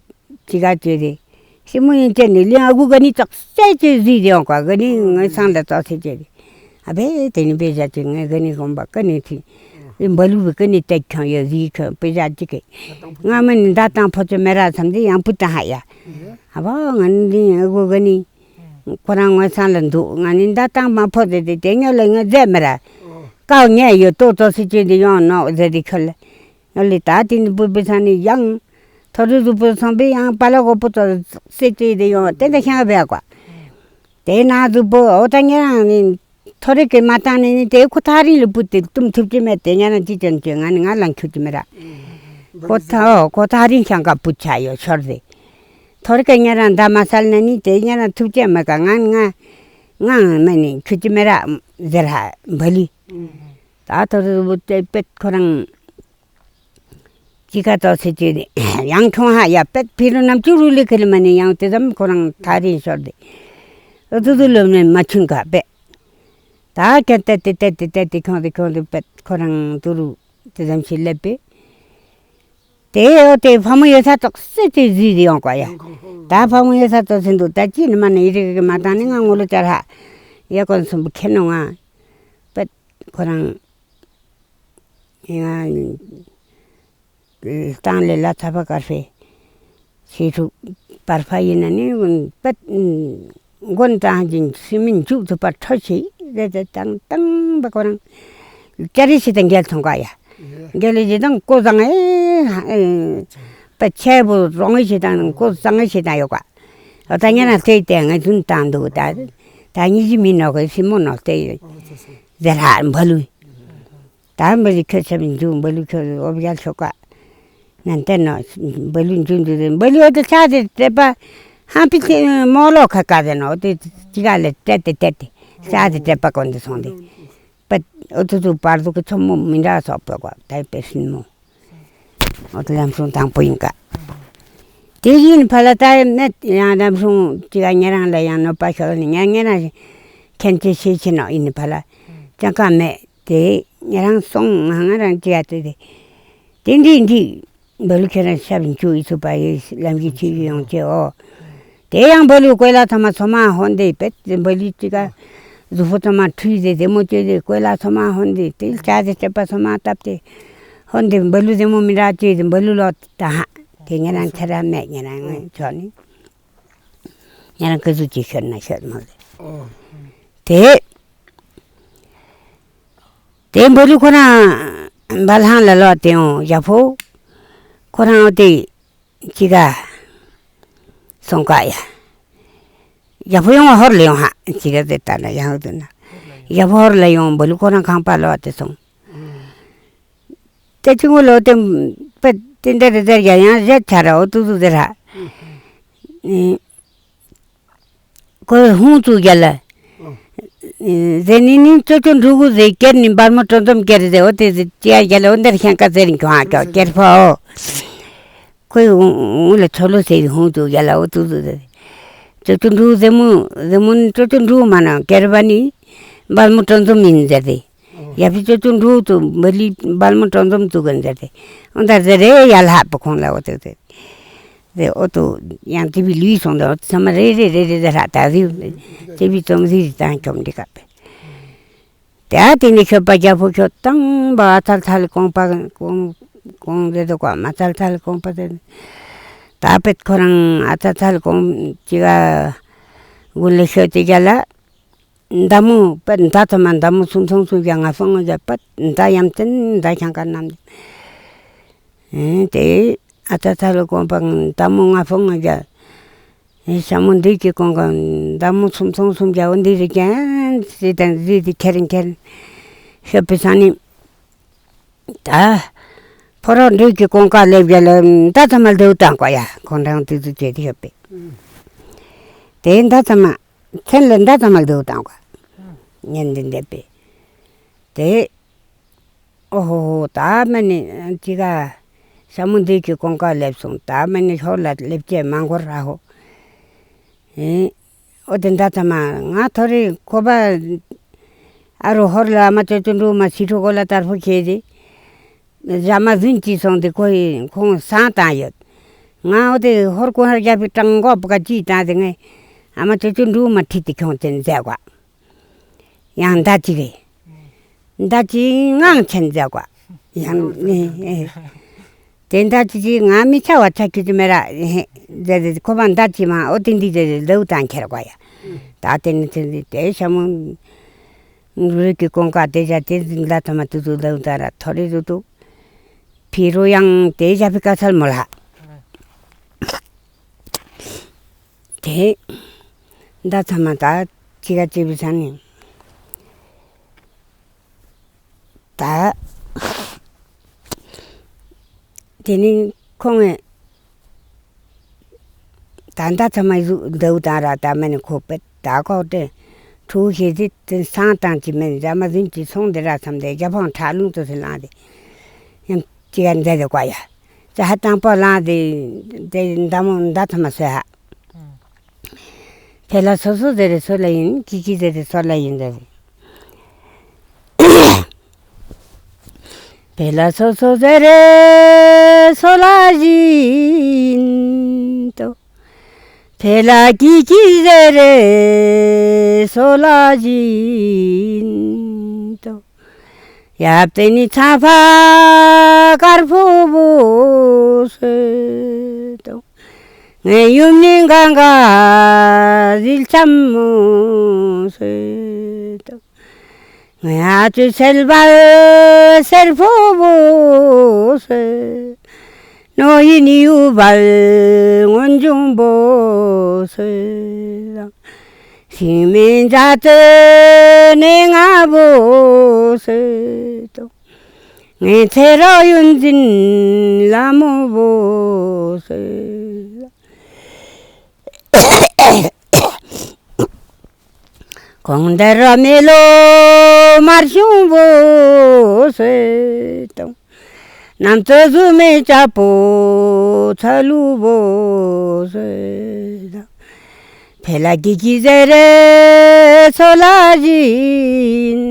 ཅི་ག་ཅོས་རེ། སྲིན་མོ་ཡིན་ཅན་ནི་ལིང་ཨ་གུ་ག་ནི་ཙག་སེ་ཅོས་ཟིག་རེ་ཡོང་ཀ་ག་ནི་ངའི་སང་ལ་ཙག་སེ་ཅོས་རེ། ཨ་བེ་དེ་ནི་བེ་ཟ་ཅོས་ངའི་ག་ནི་གོམ་པ་ག་ནི་ཐི། ཨི་འབའ་ལུ་བི་ག་ནི་ཏེ་ཁྱང་ཡོད་ཟིག་ཁྱང་བེ་ཟ་ཅི་གེ། ང་མ་ནི་མདའ་བཏང་ཕོ་ཅོ་མེ་ར་ཚམ་ཟིག་ཡང་བུ་བཏང་ཧ་ཡ། ཨ་བ་ང་ནི་ལིང་ཨ་གུ་ག་ནི། ཁོ་རང་ངའི་སང་ལ་འདུག་ང་ནི་མདའ་བཏང་མ་ཕོ་ཟེར་ཏེ་དེ་ཉོ་ལ་ང་ཟེར་མེ་ར། ཀའོ་ཉལ་ཡོད་ཏོ་ཙོ་སི་ཅི་འདི་ཡོང་ནོག་ཟེར་ཏེ་ཁྱོད་ལ། ཡོད་ལི་ད་དེ་ནི་བུ་བུ་ས་ནི་ཡང་། ཐོ་རི་རུ་བུ་སོང་པས་ཡང་པ་ལ་གོ་བུ་ཙོ་སི་ཅི་འདི་ཡོང་དེ་འདི་ཤང་བས་ཀ་དེ་ན་རུ་བུ་འོ་ད་ཉེ་རང་ནི། ཐོ་རི་གི་མ་བཏང་ནི་ནི་དེ་ཁོ་ཐག་རིང་ལ་བུ་དེ་བཏུམ་ཐུབ་ཀྱི་མེད་དེ་ཉེ་རང་ཅི་ཅན་ཅོས་ང་ནི་ང་ལང་ཁྱུ་ཅི་མེ་ར། ཁོ་ཐག་ཁོ་ཐག་རིང་ཤང་ཀ་བུ་ཆ་ཡོད་ཤོར་ཟེ། ཐོ་རི་གི་ཉེ་རང་མདའ་མ་སལ་ན་ནི་དེ་ཉེ་རང་ཐུབ་ཀྱི་མེད་ཀ་ང་ང་ང་མ་ནི་ཁྱུ་ཅི་མེ་ར་ཟེར་ཧ་འབའ་ལི། ད་ཐོ་རི་བུ་དེ་པད་ཁོ་རང་། ཅི་ཀ་ཏོ་སི་ཅི་ནི་ཡང་ཁྱོང་ཧ་ཡ་པད་ཕི་རུ་ནམ་ཅུ་རུ་ལི་ཁི་ལི་མ་ནི་ཡང་དེ་ཙམ་ཁོ་རང་ཐག་རིང་ཤོར་ཏེ། ཨུ་ཏུ་ཏུ་ལོ་ནི་མ་ཆུན་ཀ་པད། ད་ཀྱ་ཏད་དེ་ཏད་དེ་ཏད་དེ་ཁྱོང་དེ་ཁྱོང་དེ་པད་ཁོ་རང་ཏུ་རུ་དེ་ཙམ་ཞིག་སླེབས་པས། དེ་འོ་དེ་ཕ་མ་ཡོད་ས་ཏོག་སེ་དེ་ཟིག་ཟིག་ཡོང་ཀ་ཡ། ད་ཕ་མ་ཡོད་ས་ཏོག་སེ་འདུག་ད་ཅི་ནི་མ་ནི་ཡི་རི་གི་མ་བཏང་ནི་ང་ངོ་ལོ་ཅར་ཧ། ཡ་གོན་སུམ་བུ་ཁྱེར་ནོ་ང་། པད་ཁོ་རང་། ང་། སྟངས་ལས་ལ་ཚ་བ་དཀར་ཕེ། ཞེ་ཕྲུག་པར་ཕ་ཡིན་ན་ནི་པད། མགོན་དང་ཅིང་སྲིད་མིན་མཇུག་ཐུབ་པར་ཁྲོ་ཆེ་རེ་རེ་དང་དང་པ་ཁོ་རང་། ཅ་རི་ཞིག་དང་འགལ་ཐོང་ཀ་ཡ། འགལ་ལེ་ཞིག་དང་ཀོ་བཟང་ཨེ། པད་ཆེ་བོ་རོང་ངེ་ཞིག་དང་ཀོ་བཟང་ངེ་ཞིག་དང་ཡོད་ཀ་ཨོ་ད་ཉ་ན་ལྟོས་ཏེ་ང་ཚུན་དང་འདུག་ད། ད་ཉི་ཞི་མི་ནོ་གི་སྲིན་མོ་ནོ་ལྟོས་ཡོད། ཟེར་ཧ་འབའ་ལུས། ད་འབའ་ལུ་ཁྱོད་ཆ་མི་འཇུ་འབའ་ལུ་ཁྱོད་འོ་བརྒྱལ་ཆོག་ག་ནན་ཏན་ནོ། འབའ་ལུ་འཇུ་འཇུ་དེ་འབའ་ལུ་འོ་དེ་ཆ་དེ་དྲེད་པ། ཧང་པི་ཏི་མོ་ལོ་ཁ་ཀ་དེ་ནོ་དེ་ཅི་ག་ལེ་དྲེད་དེ་དྲེད་དེ་ཆ་དེ་དྲེད་པ་གོན་དེ་སོང་དེ། པད་འོ་ཐུ་ཐུ་བར་དུ་གི་ཚོམ་མོ་མི་འདྲ་སོག་པོ་གོ་ད་པེ་སྲིན་མོ། འོ་དེ་ལམ་སྲུང་དང་པོ་ཡིན་ཀ་དེ་ཡིན་ཕ་ལ་ད་མེད། ཡང་རབ་བྱུང་ཅིག་ག་ཉེ་རང་ལ་ཡང་གནོད་པ་ཤོར་ནས་ཉ་ཉེ་རང་ཁྱེད་ཚོས་ཤེས་ཆེ་ནོ་ཡིན་ཕ་ལ་ཅང་ག་མེད། དེ་ཉེ་རང་སོང་ང་ང་རང་ཅི་ཡ་དེ་དེ་དེ་འདི་འདི་འབུ་ལུ་ཁྱེད་རང་ཤ་བིན་ཆུ་ཡི་ཚུ་པ་ཡི་ལམ་གྱི་ཆི་ཡི་ཡོང་ཅེ་ཨོ། དེ་ཡང་འབུ་ལུ་གོས་ལ་ཐ་མ་ཚོ་མ་ཧོན་དེ་པེ་འབུ་ལུ་ཅི་ག་གཟུགས་པོ་ཚོ་མ་ཁྲུས་དེ་དེ་མོ་ཅེ་དེ་གོས་ལ་ཚོ་མ་ཧོན་དེ་དེ་ལ་ཅ་དེ་སྤྱོད་པ་ཚོ་མ་བཏབ་དེ་ཧོན་དེ་འབུ་ལུ་དེ་མོ་མི་འདྲ་ཅེ་དེ་འབུ་ལུ་ལོ་ད་ཧ་དེ་ཉེ་རང་ཁྱེད་རང་མེད། ཉེ་རང་ངོས་ཆོག་ནི། ཉེ་རང་ཀི་ཟུག་ཅིག་ཤོད་ན་ཤོད་མ་རེད། ཨོ། དེ། དེ་འབུ་ལུ་ཁོ་རང་བ་ལྷང་ལ་ལོག་དེ་ཡོང་ཡ་ཕོ། ཁོ་རང་དེ་ཅི་ག་སོང་ཀ་ཡ། ཡ་ཕོ་ཡོང་བ་ཧོར་ལ་ཡོང་ཧ་ཅི་ག་དེ་ལྟ་ན་ཡང་དུ་ན། ཡ་ཕོ་ཧོར་ལ་ཡོང་འབུ་ལུ་ཁོ་རང་ཁང་པ་ལོག་དེ་སོང་། དེ་ཆུང་ངུ་ལོ་དེ་པད་དེ་འདྲ་རེ་ཟེར་ཡ་ཡང་བཞད་ཆ་ར་འོ་ཏུ་ཏུ་ཟེར་ཧ། ཨེ། ཁོས་ཧུང་ཚུ་རྒྱ་ལ། ཨེ། ཟེར་ནི་ནི་ཅོ་ཅོ་འབྲུག་གུ་ཟེར་ཀེར་ནི་འབར་མོ་ཀྲོ་འཛོམ་ཀེར་ཟེར་འོ་དེ་ཟེར་ཅི་ཡ་རྒྱ་ལ་འོ་འདར་ཤང་ཀ་ཟེར་ཁྱོང་ཧ་ཀྱོ་ཀེར་ཕོ། ཁོས་ཧུང་ལ་ཆོ་ལོ་ཟེར་ཧུང་ཚུ་རྒྱ་ལ་འོ་ཏུ་ཏུ་ཟེར། ཅོ་ཅོ་འབྲུག་ཟེར་མོ་ཟེར་མོ་ནི་ཅོ་ཅོ་འབྲུག་མ་ན་ཀེར་བ་ནི་འབར་མོ་ཀྲོ་འཛོམ་ཡིན་ཟེར་ཏེ། ཡ་ཕི་ཅོ་ཅོ་འབྲུག་ཏུ་འབུ་ལི་འབར་མོ་ཀྲོ་འཛོམ་ཏུ་གན་ཟེར་ཏེ། འོ་འདར་ཟེར་རེ་ཡ་ལ་ཧ་པ་ཁོང་ལ་འོ་ཏུ་ཏུ། རེ་འོ་ཏོ་ཡང་ཏི་བི་ལུས་སོང་དོ་ཚང་མ་རེ་རེ་རེ་རེ་རེ་ར་ད་རིའུ་ཏི་བི་ཙོང་རི་རི་དང་ཁྱོམ་འདི་ག་པེ། དེ་ཨ་དེ་ནི་ཤོད་པ་རྒྱ་ཕོ་ཁྱོད་དང་བ་ཨ་ཐལ་ཐལ་གོང་པ་གོང་གོང་རེ་དོ་གོ་མ་ཐལ་ཐལ་གོང་པ་རེ། ད་པེད་ཁོ་རང་ཨ་ཐལ་ཐལ་གོང་ཅི་ག་གུན་ལེ་ཤོད་དེ་རྒྱ་ལ། མདའ་མོ་པད་མདའ་ཐ་མ་མདའ་མོ་སུམ་ཚོང་སུམ་བརྒྱ་ང་སོང་ང་བརྒྱ་པད་མདའ་ཡམ་ཅན་མདའ་ཁྱང་ཀ་ནམ། ཨེ་དེ་ཨ་ཙ་ཚ་ལོ་གོང་པ་མདའ་མོ་ང་སོང་ང་བརྒྱ། ཨེ་ཞྭ་མོ་འདི་གི་གོང་ཀ་མདའ་མོ་སུམ་ཚོང་སུམ་བརྒྱ་འོ་འདི་རི་ཀན་ཟི་དང་ཟི་དི་ཁེར་ཁེར་ཤོད་པའི་ས་ནི། ད་ཕོ་རོག་འདི་གི་གོང་ཀ་ལེབ་བརྒྱ་ལ་མདའ་ཐ་མ་ལྡེའུ་བཏང་གོ་ཡ་ཁོང་རང་དུས་དུ་བྱེད་དེ་ཤོད་པས། དེ་མདའ་ཐ་མ། མཚན་ལ་མདའ་ཐ་མ་ལྡེའུ་བཏང་གོ། ཉན་འདི་འདེབས་པས། དེ། ཨོ་ཧོ་ཧོ་ད་མ་ནི་ཅི་ག་ཞྭ་མོ་འདི་གི་གོང་ཀ་སླེབས་སོང་། ད་མ་ནི་ཧོར་ལ་སླེབས་ཀྱི་མ་འགོར་ར་ཧོ། ཨེ། ཨོ་དེ་མདའ་ཐ་མ་ང་ཐོ་རེ་ཁོ་པ་ཨ་རུ་ཧོར་ལ་ཨ་མ་ཅོ་ཅོ་འབྲུག་མ་སི་ཁྲོ་གོ་ལ་དར་ཕོ་ཁྱེར་ཏེ། ཞྭ་མ་ཟིན་ཅི་སོང་སྟེ་ཁོ་ཡི་ཁོང་སང་བཏང་ཡོད། ང་འོ་དེ་ཧོར་ཀུན་ཧར་རྒྱབ་པའི་སྤྲང་མགོ་པ་ག་ཅི་བཏང་སྟེ་ངས་ཨ་མ་ཅོ་ཅོ་འབྲུག་མ་ཁྲིད་དེ་ཁྱོང་ཅན་མཛད་གོ། ཡང་མདའ་གཅིག་རེད། མདའ་གཅིག་ངང་ཆེན་མཛད་གོ། ཡང་ནི་དེ་མདའ་གཅིག་གཅིག་ང་མི་ཆ་བ་ཆ་ཁྱུ་ཅི་མེ་ར་མཛད་དེ་ཁོ་པ་མདའ་གཅིག་མ་འོ་དེ་འདི་མཛད་དེ་ལྡེའུ་བཏང་ཁྱེར་གོ་ཡ། ད་དེ་ནི་དེ་འདི་དེ་ཞྭ་མོ། རུས་ཀྱི་གོང་ཀ་དེ་བཞག་དེ་ལ་ཐ་མ་དུ་དུ་ལ་ད་ར་ཐོ་རེ་རུ་དུ། ཕི་རུ་ཡང་དེ་བཞག་ཕི་ཀ་ཚལ་མོ་ལ། དེ་ད་ཐ་མ་ད་ཅི་ག་ཅི་བི་ས་ནི། ད། དེ་ནི་ཁོང་ངི་ད་མདའ་ཚ་མ་ཟུག་འདུག་དང་ར་ད་མ་ནི་ཁོ་པེ་ད་ཁོག་ཏེ་ཁྲུ་ཤེས་ཏེ་དེ་སང་དང་ཅི་མེད་འཇའ་མ་ཟིན་ཅི་སོང་དེ་ར་མཚམས་དེ་རྒྱ་ཕང་ཁྲག་རླུང་དུ་སེ་ལངས་ཏེ་ཡང་ཅི་ག་མཛད་དེ་བཀའ་ཡ་ཅི་ཧ་དང་པོ་ལངས་ཏེ་དེ་མདའ་མོ་མདའ་ཚ་མ་སོས་ཧ། ཕེ་ལ་སོ་སོ་ཟེར་རེ་སོ་ལ་ཡིན། ཀི་ཀི་ཟེར་རེ་སོ་ལ་ཡིན་ཟེར། ཕེ་ལ་སོ་སོ་ཟེར་རེ་སོ་ལ་ཡིན་ཏོ། ཕེ་ལ་ཀི་ཀི་ཟེར་རེ་སོ་ལ་ཡིན་ཏོ། ཡབ་དེ་ནི་ཚ་ཕ་དཀར་ཕོ་བོ་སོད་དོ། ངའི་ཡུམ་ནི་གང་ག་ཟིལ་ཆམ་མོ་སོད་དོ། ངའི་ཨ་ཅོ་སེལ་བ་སེར་ཕོ་བོ་སོད། ནོ་ཡི་ནི་ཡུ་བལ་སྔོན་འབྱུང་བོ་སོད། ཤིང་མིན་བྱ་སྟོན་ནས་ང་བོ་སོད་དོ། ངའི་ཚེ་རོགས་ཡོན་འཛིན་ལ་མོ་བོ་སོད། གོང་དེ་ར་མེ་ལོ་མར་ཤུང་བོ་སོད་དོ། ནམ་ཚོད་ཟུ་མེ་ཅ་པོ་ཚ་ལུ་བོ་སོད། ཕེ་ལ་ཀི་ཀི་ཟེར་རེ་སོ་ལ་ཞིན་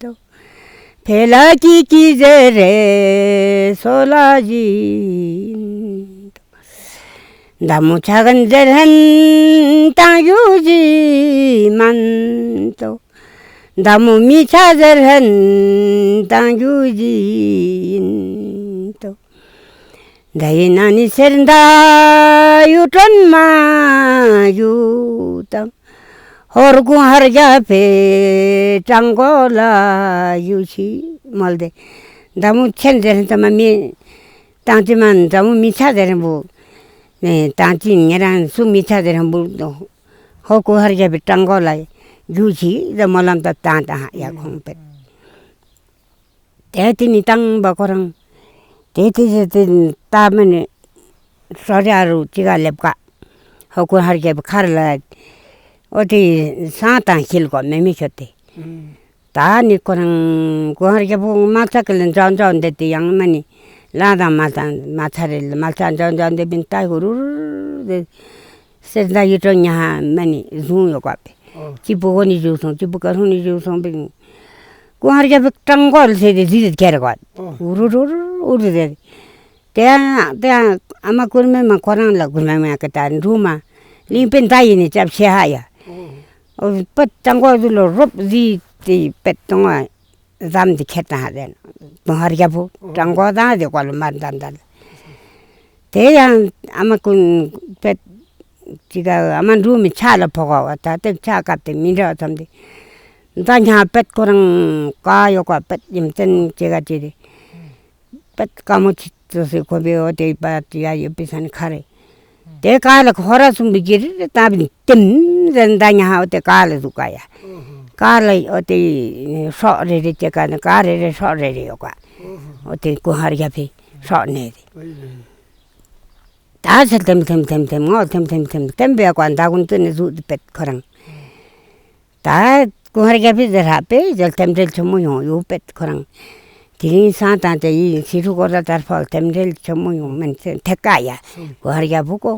ཏོ། ཕེ་ལ་ཀི་ཀི་ཟེར་རེ་སོ་ལ་ཞིན་ཏོ། མདའ་མོ་ཆ་གན་ཟེར་ཧན་ཏང་ཡུ་ཞི་མན་ཏོ། མདའ་མོ་མི་ཆ་ཟེར་ཧན་ཏང་རྒྱུ་ཡིན་ཏོ། མདའ་ཡི་ནང་ནི་སེར་མདའ་ཡུ་དྲོན་མ་ཡུ་དང་། ཧོར་གུང་ཧར་རྒྱ་ཕེ་ཀྲང་གོ་ལ་ཡུ་ཆི་མོལ་ཏེ། མདའ་མོ་ཆེན་ཟེར་ཧན་ཏ་མ་མི་ཏང་ཅི་མན། མདའ་མོ་མི་ཆ་ཟེར་ཧན་བུ་ཏང་ཅི་ཉེ་རང་སུ་མི་ཆ་ཟེར་ཧན་བུ། ཧོ་གུང་ཧར་རྒྱ་ཕེ་ཀྲང་གོ་ལ་རྒྱུ་ཆི་ཟེར་སྨོན་ལམ་དང་བཏང་དང་ཡ་ཁོང་པེ། དེ་དེ་ནི་བཏང་བ་ཁོ་རང་། དེ་དེ་ཟེར་དེ་ད་མི་ནི་སོ་ར་རུ་ཅི་ག་ལེབ་ཀ། ཧོ་གུང་ཧར་རྒྱ་ཕེ་ཁར་ལ་ཨོ་དེ་སང་དང་ཤིལ་གོ་མེ་མི་ཤོད་དེ། ད་ནི་ཁོ་རང་གུང་ཧར་རྒྱ་ཕུ་མ་ཚ་གི་ལ་འཇོག་འཇོག་འདེད་དེ་ཡང་མ་ནི་ལ་དང་མ་ཚ་མ་ཚ་རེ་ལ་མ་ཚ་འཇོག་འཇོག་འདེད་པིན་ད་ཧུ་རུ་རུ་རུ། སེར་མདའ་ཡུ་ཏྲོ་ཉ་ཧ་མ་ནི་བཟུང་ཡོད་ཀ་པེ། ཨོ། གཅིག་པུ་གོ་ནི་བཞུགས་སོང་། གཅིག་པུ་ཀ་ཧྲུང་ནི་བཞུགས་སོང་པེ། གུང་ཧར་རྒྱ་ཕེ་ཀྲང་གོ་ལ་ཟེར་ཏེ་ཟི་ཟི་ཁྱེར་ཀ། ཨོ། ཨུ་རུ་རུ་རུ་ཨུ་རུ་ཟེར། དེ་ཡང་དེ་ཡང་ཨ་མ་ཀུར་མེ་མ་ཁོ་རང་ལ་ཀུར་མེ་མ་ཀ་ད་འབྲུ་མ་གླིང་པེ་མདའ་ཡིན་ནི་ཅབ་ཤེ་ཧ་ཡ། ཨོ། ཨོ་པེ་ཀྲང་གོ་ཟུ་ལོ་རོབ་ཟི་ཏེ་པེ་ཏོང་བ། ཟམ་དེ་ཁྱེར་དང་ཧ་ཟེར་ན། གུང་ཧར་རྒྱ་ཕུ་ཀྲང་གོ་དང་དེ་ཀོ་ལ་མར་འདམ་འདམ། དེ་ཡང་ཨ་མ་ཀུན་པེ་ཅི་ག་ཨ་མ་འབྲུ་མི་ཆ་ལ་ཕོ་ག་བ་ད་དེ་ཆ་སྐབས་དེ་མི་འདྲ་བ་ཙམ་དེ། ད་ཉ་པེ་ཁོ་རང་ཀ་ཡོ་ཀ་པེ་ཡིམ་ཙན་ཅི་ག་ཅི་དེ། པད་དཀར་མོ་ཆི་ཙོ་སི་ཁོ་བེ་འོ་དེ་པ་ཡ་ཡོད་པི་སན་ཁ་རེ། དེ་ཀ་ལ་ཁོ་ར་སུམ་བི་གི་རི་རི་ཏ་བིན་ཏིམ་ཟན་ད་ཉ་ཧ་འོ་དེ་ཀ་ལ་ཟུག་ཀ་ཡ། ཀ་ལ་འོ་དེ་སྲོག་རེ་རེ་ཅེ་ཀ་ནི་ཀ་རེ་རེ་སྲོག་རེ་རེ་ཡོད་ཀ། འོ་དེ་ཀུ་ཧར་རྒྱ་ཕི་སྲོག་ནེ་རེ། ད་ཚེ་ཐེམ་ཐེམ་ཐེམ་ཐེམ་ངོ་ཐེམ་ཐེམ་ཐེམ་ཐེམ་བེ་ཀ་ད་གུན་ཏུ་ནི་ཟུག་དི་པད་ཁོ་རང་། ད་ཀུ་ཧར་རྒྱ་ཕི་ཟེར་ཧ་པེ་ཟེར་རྟེན་འབྲེལ་ཆེན་མོ་ཡོང་ཡོད་པེ་ཁོ་རང་། དེ་རིང་སང་དང་དེ་ཡིན་ཕྱི་རུ་གོ་ར་དར་ཕོག་རྟེན་འབྲེལ་ཆེན་མོ་ཡོང་མིན་ཚེ་ཐེ་ཀ་ཡ། ཀུ་ཧར་རྒྱ་ཕུ་གོ།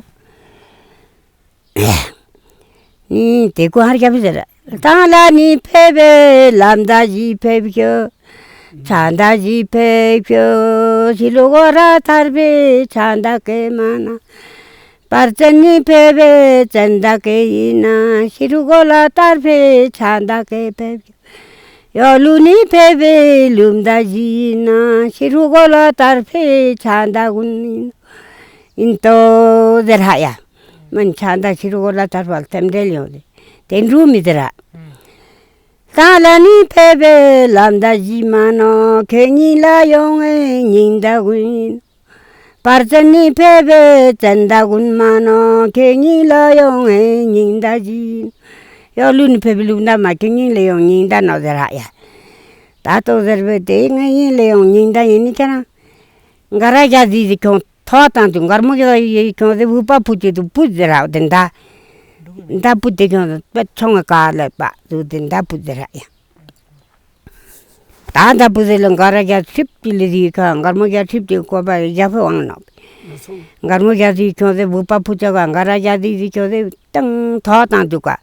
ནི་དེ་ཀུ་ཧར་རྒྱ་ཕི་ཟེར། ད་ལ་ནི་ཕེབས་པའི་ལམ་ཟླ་བཞི་ཕེབས་ཤོག་ཆ་ཟླ་བཞི་ཕེབས་ཤོག་ཕྱི་རུ་གོ་ར་དར་ཕེ་ཆ་ཟླ་ཀེ་མ་ན། པར་ཙན་ནི་ཕེབས་པའི་ཙན་ད་ཀེ་ཡིན་ན། ཤི་རུ་གོ་ལ་དར་ཕེ་ཆ་ད་ཀེ་ཕེབས། ཡོ་ལུ་ནི་ཕེབས་པའི་ལུམ་ད་ཞི་ཡིན་ན། ཤི་རུ་གོ་ལ་དར་ཕེ་ཆ་ད་གུན་ཡིན་ཏོ་ཟེར་ཧ་ཡ། མན་ཆ་ད་ཤི་རུ་གོ་ལ་དར་ཕ་ལ་ཐེམ་འབྲེལ་ཡོང་ལེ། དེ་འབྲུ་མི་ཟེར་ཧ། ད་ལ་ནི་ཕེབས་པའི་ལམ་ད་ཞི་མ་ནོ། ཁེ་ཉིན་ལ་ཡོང་ངེ་ཉིན་ད་གུན་ཡིན། པར་ཙན་ནི་ཕེབས་པའི་ཙན་ད་གུན་མ་ནོ། ཁེ་ཉིན་ལ་ཡོང་ངེ་ཉིན་ད་ཞིན། ཡོ་ལུ་ནི་ཕེབས་པའི་ལུག་ད་མ་ཁེ་ཉིན་ལ་ཡོང་ཉིན་ད་ནོ་ཟེར་ཧ་ཡ། ད་ཏོ་ཟེར་བའི་དེ་ངེ་ཉིན་ལ་ཡོང་ཉིན་ད་ཡིན་ནི་ཁྱེད་རང་། འགའ་ར་རྒྱ་ཟི་ཟི་ཁྱོང་ཐོ་དང་དུ་འགར་མོ་རྒྱ་ཡི་ཁྱོང་ཟི་བུ་པ་བུ་ཅི་དུ་བུ་ཟེར་ཧ་དེ་ད། ད་བུ་དེ་ཁྱོང་ཟི་པེ་ཆོང་ངེ་ཀ་ལ་པ་དུ་དེ་ད་བུ་ཟེར་ཧ་ཡ། ད་ད་བུ་ཟེར་ལ་འགར་རྒྱ་ཁྲིབ་ཏི་ལི་ཟི་ཁ་འགར་མོ་རྒྱ་ཁྲིབ་ཏི་ཀོ་པ་རྒྱ་ཕེ་ཝང་ནོ། འགར་མོ་རྒྱ་ཟི་ཁྱོང་ཟི་བུ་པ་བུ་ཅ་ག་འགར་རྒྱ་ཟི་ཟི་ཁྱོང་ཟི་ཏང་ཐོ་དང་དུ་ཀ།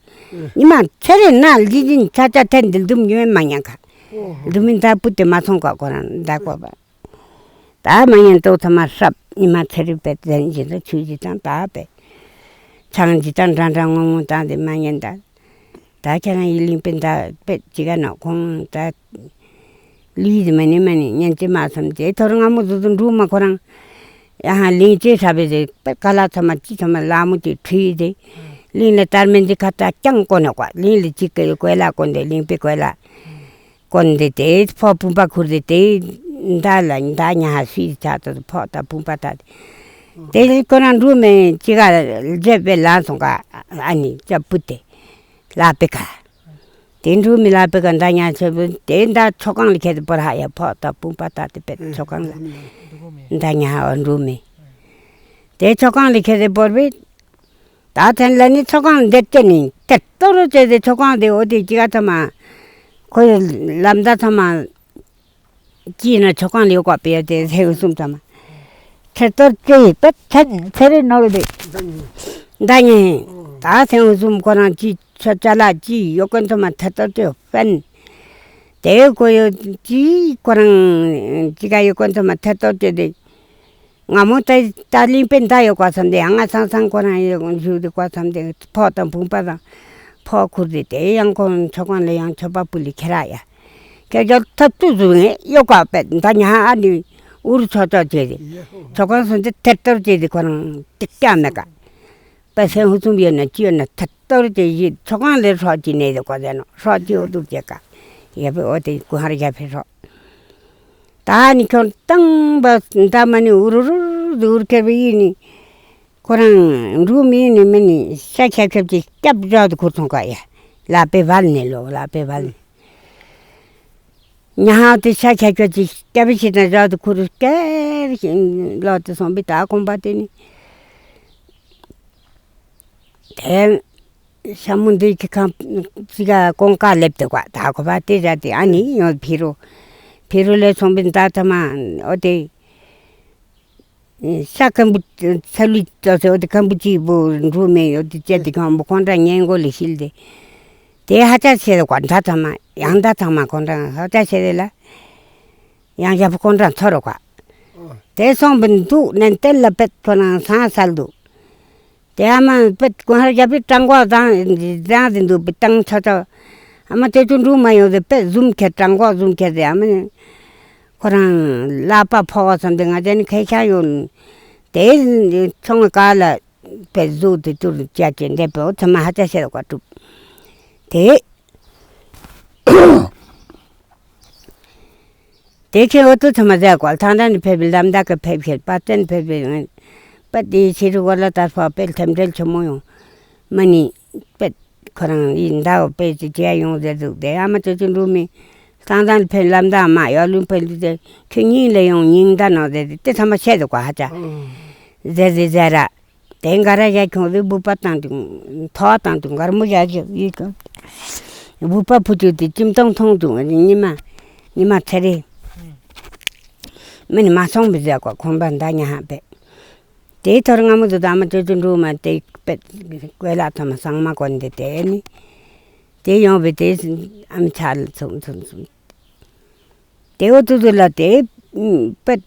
ཉི་མ་ཚེ་རེ་ན་ལི་ཟིན་ཆ་ཆ་ཐེན་དིལ་དུམ་ཉི་མ་མ་ཉན་ཁ། དུ་མི་ད་བུ་དེ་མ་ཚོང་ཀ་ཁོ་རང་ད་ཀོ་པ། ད་མ་ཉན་ཏོ་ཐ་མ་ཧྲབ་ཉི་མ་ཚེ་རི་པེ་ཟན་ཇི་ད་ཆུ་ཇི་དང་ད་པེ། ཆང་ཇི་དང་འདྲ་འདྲ་ངོ་ངོ་དང་དེ་མ་ཉན་ད། ད་ཁྱེད་རང་ཡི་གླིང་པེ་ད་པེ་ཅི་ག་ནོ་ཁོང་ད། ལི་ཟི་མ་ནི་མ་ནི་ཉན་ཅི་མ་སམ་ཅི་ཐོ་ར་ང་མོ་ཟུ་ཟུ་འབྲུ་མ་ཁོ་རང་། ཡ་ཧ་གླིང་ཅི་ཧྲ་པེ་ཟི་པེ་ཀ་ལ་ཚ་མ་ཅི་ཚ་མ་ལ་མོ་ཏི་ཁྲུ་ཡི་དེ། གླིང་ལ་དར་མེན་ཅི་ཁ་ད་ཀྱང་ཀོ་ནོ་ཀ་གླིང་ལ་ཅི་ཀེ་ཡོ་ཀོ་ལ་ཀོན་དེ་གླིང་པེ་ཀོ་ལ། ཀོན་དེ་དེ་ཕོ་བུམ་པ་ཁུར་དེ་དེ་མདའ་ལ་མདའ་ཉ་ཧ་སུས་ཆ་ཏོ་ཕོ་ད་བུམ་པ་ད་དེ། དེ་ལས་ཁོ་རང་འབྲུ་མེ་ཅི་ག་རྗེ་པེ་ལ་སོང་ཀ་ཨ་ནི་ཅ་བུ་དེ་ལ་པེ་ཀ། དེ་འབྲུ་མེ་ལ་པེ་ཀ་མདའ་ཉ་ཆེ་བུ་དེ་མདའ་ཚོ་ཁང་ལ་ཁྱེར་ཏེ་བོར་ཧ་ཡ་ཕོ་ད་བུམ་པ་ད་དེ་པེ་ཚོ་ཁང་ལ་མདའ་ཉ་ཧ་འབྲུ་མེ། དེ་ཚོ་ཁང་ལ་ཁྱེར་ཏེ་བོར་བེ། ད་ཐེན་ལ་ནི་ཚོ་ཁང་འདེད་ཅེ་ནི་ཏེ་ཏོ་རུ་ཅེ་དེ་ཚོ་ཁང་དེ་འོ་དེ་ཅི་ག་ཐ་མ། ཁོའི་ལམ་ད་ཐ་མ། ཅི་ན་ཆོ་གང་ལ་ཡོད་ག་པེ་ཡ་དེ་ཐེ་གསུམ་ཙམ་མ། ཐེ་གཏོར་ཅེ་ཡི་པེ་ཐེ་ཐེ་རེ་ནོ་རེ་དེ། ད་ཉེ་ད་ཐེ་གསུམ་ཁོ་རང་ཅི་ཆ་ཅ་ལ་ཅི་ཡོད་གོན་ཚོ་མ་ཐེ་གཏོར་ཅེ་ཡོད་པན། དེ་ཁོ་ཡོད་ཅི་ཁོ་རང་ཅི་ག་ཡོད་གོན་ཚོ་མ་ཐེ་གཏོར་ཅེ་དེ། ང་མོ་ད་ད་གླིང་པའི་མདའ་ཡོད་ག་བསམ་སྟེ་ཡང་ང་སང་སང་ཁོ་རང་ཡོད་བཞུགས་དེ་ག་བསམ་སྟེ་ཕོ་དང་བུམ་པ་དང་ཕོ་ཁུར་ཏེ་དེ་ཡང་ཁོ་མཆོག་གང་ལ་ཡང་མཆོད་པ་ཕུལ་ལེ་ཁྱེར་ཡ། ཁྱེད་ཅག་ཐབས་ཏུ་བཟུང་ངེ་ཡོད་ག་པད་མདའ་ཉ་ཨ་ནི་འུར་ཆོག་ཆོག་བྱས་ཏེ་མཆོག་གང་སོང་སྟེ་ཐེར་ཐོར་བྱས་ཏེ་ཁོ་རང་ཏིག་ཀྱང་མེད་ག། པད་སེང་ཧུ་ཚུམ་ཡོད་ན་ཅི་ཡོད་ན་ཐེར་ཐོར་བྱས་ཡིད་མཆོག་གང་ལས་སྲོག་ཅི་ནས་དེ་ག་ཟེར་ནོ་སྲོག་ཅི་འོ་དུ་བྱས་ག། ཡ་པེ་འོ་དེ་ཀུ་ཧར་རྒྱ་ཕེ་སྲོག་ད་ནི་ཁྱོད་བཏང་བ་འདའ་མ་ནི་འུར་འུར་འུར་ཁེར་བའི་ཡིད་ནི། ཁོ་རང་འབྲུ་མི་ནི་མི་ནི་ཤ་ཁྱབ་ཁྱབ་ཀྱི་སྐྱབས་བཞག་ཏུ་ཁུར་སོང་ག་ཡ། ལག་པའི་བལ་ནས་ལོ་ལག་པའི་བལ་ནས། ཉ་ཧ་དེ་ཤ་ཁྱབ་ཁྱབ་ཀྱི་སྐྱབས་ཤིག་ན་བཞག་ཏུ་ཁུར་སྐྱབས་ཤིག་ལོག་ཏུ་སོང་བའི་ད་གོམ་པ་དེ་ནི། དེ། ཤ་མོ་འདི་གི་ཁང་ཅི་ག་ཀོང་ཀ་ལེབ་དེ་ག་ད་ཁོ་པ་དེ་ར་དེ་ཨ་ནི་ཡོད་ཕི་རུ། ཕི་རུ་ལས་སོང་བའི་ད་ཐ་མ་འོ་དེ། ཤ་སྐམ་པོ་ཚ་ལུས་ཏོ་ཟེར་འོ་དེ་སྐམ་པོ་ཅི་བོ་འགྲོ་མེད་ཡོད་དེ་བཅད་དེ་ཁང་བོ་ཁོང་འདྲ་ཉན་གོ་ལེ་ཤིལ་དེ། དེ་ཧ་ཅང་ཆེ་དེ་ག་ད་ཐ་མ་ཡང་ད་ཐ་མ་ཁོང་འདྲ་ཧ་ཅང་ཆེ་དེ་ལ། ཡང་ཞབས་ཁོང་འདྲ་ཚོར་རོ་ག། དེ་སོང་བའི་འདུག་ནན་ཏན་ལ་པད་ཁོ་རང་སང་སལ་འདུག་དེ་ཨ་མ་པད་ཀུན་ཧར་རྒྱབ་པའི་སྤྲང་གོག་བཟང་བཟང་ཟིན་འདུག་པའི་སྟངས་ཆ་ཆ། ཨ་མ་དེ་ཚོ་འབྲུ་མ་ཡོང་དེ་པད་ཟུམ་ཁྱེར་སྤྲང་གོག་ཟུམ་ཁྱེར་དེ་ཨ་མ་ཁོ་རང་ལག་པ་ཕོག་བསམ་དེ་ང་ཅག་ནི་ཁེ་ཤ་ཡོད། དེ་ཚོང་ག་ལ་པད་ཟུག་དེ་ཚུར་བཅད་ཅེ་འདེབས་པའི་འོ་ཚང་མ་ཧ་ཅང་ཤེས་རོགས་ག་གྲུབ། དེ། དེ་ཁྱེད་འོ་ཏུ་ཚང་མ་ཟེར་གོ་ཐང་ཐང་ནས་ཕེབས་པའི་ལམ་དག་གི་ཕེབས་ཁྱེད་པ་ཏན་ཕེབས་པའི་ངན། པད་དེའི་ཕྱི་རུ་གོ་ལ་དར་ཕོག་པད་ཐེམ་འབྲེལ་ཆེན་མོ་ཡོང་། མ་ནི། པད་ཁོ་རང་ཡིན་ཟླ་བ་པད་ཅི་བྱས་ཡོང་ཟེར་འདུག་དེ་ཨ་མ་ཙོ་ཙོ་འབྲུ་མི། ཐང་ཐང་ནས་ཕེབས་ལམ་དག་མ་ཡོ་ལུང་ཕེབས་འདུག་དེ་ཁྱོད་སྙིང་ལས་ཡོང་སྙིང་ད་ནོ་ཟེར་དེ་ཚང་མ་བཤད་འདུག་གོ་ཧ་ཅང་། ཟེར་ཟེར་ཟེར་ར། དེ་འགའ་ར་ཡ་ཁྱོང་རེ་བུ་པ་བཏང་དུ་ཐོག་བཏང་དུ་འགར་མོ་ཡ་ཡི་ཁྱོང་། བུ་པ་ཕུ་ཅུ་དེ་ཅིམ་ཏོང་ཐོང་དུ་ཉི་མ་ཉི་མ་ཚེ་རེ། མི་ནི་མ་སོང་བི་ཟེར་གོ་ཁོང་པ་འདའ་ཉ་ཧ་པེ། དེའི་ཐོར་སྔ་མོ་དུ་ད་མ་ཅོ་ཅོ་འགྲོ་མ་དེ་པེ་གོས་ལ་ཐོ་མ་སང་མ་གོན་དེ་དེ་ནི། དེ་ཡོང་བི་དེ་ཨམ་ཆ་ལ་ཚུམ་ཚུམ་ཚུམ། དེ་འོ་ཏུ་ཏུ་ལ་དེ་པད་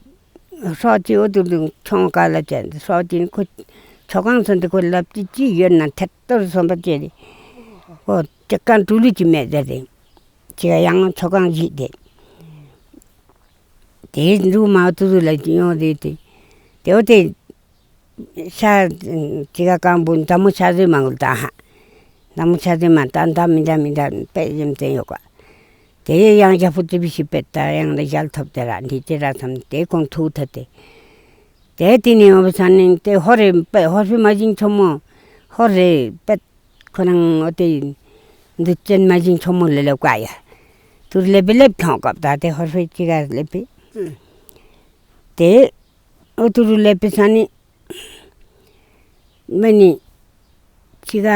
སྲོག་གཅིག་འོ་ཏུ་ཏུ་ཁྱོང་ཀ་ལ་ཅན་སྲོག་གཅིག་ཁོ་ཆོ་གང་ཚོ་འདི་ཁོ་ལབ་ཅི་ཅི་ཡོད་ན་ཐད་གཏོར་སོན་པ་བཅད་དེ་ཁོ་ཅི་གང་འགྲོ་ལུས་ཅི་མེད་ཟེར་ཏེ་ཅི་ག་ཡང་ཆོ་གང་བཞི་དེ་དེ་འབྲུ་མ་འོ་ཏུ་ཏུ་ལ་ཡོང་དེ་དེ་དེ་འོ་དེ། ཤ་ཅི་ག་སྐམ་པོ་འདམ་མོ་ཆ་ཟོས་མ་གུལ་ད་ཧ། འདམ་མོ་ཆ་ཟོས་མ་ད་འདམ་མི་འདམ་མི་འདམ་པད་ཡམ་བཙན་ཡོད་ག། དེ་ཡང་རྒྱ་ཕུ་ཙི་བི་ཤི་པད་ད་ཡང་ལ་ཞལ་ཐོབ་དེ་ར་འདི་ཅི་ར་ཚམ་དེ་ཁོང་ཐུག་ཐ་དེ། དེ་དེ་ནི་ཡོང་བ་ས་ནི་དེ་ཧོ་རེ་པད་ཧོར་ཕི་མ་ཞིང་ཆོ་མོ་ཧོར་རེ་པད་ཁོ་རང་འོ་དེ་འདི་ཅན་མ་ཞིང་ཆོ་མོ་ལེ་ལེ་བཀའ་ཡ། དུར་ལེ་པི་ལེབ་ཁྱོང་སྐབས་ད་དེ་ཧོར་ཕི་ཅི་ག་ལེ་པི། དེ། ཨོ་ཏུ་རུ་ལེ་པི་ས་ནི། མ་ནི། ཅི་ག་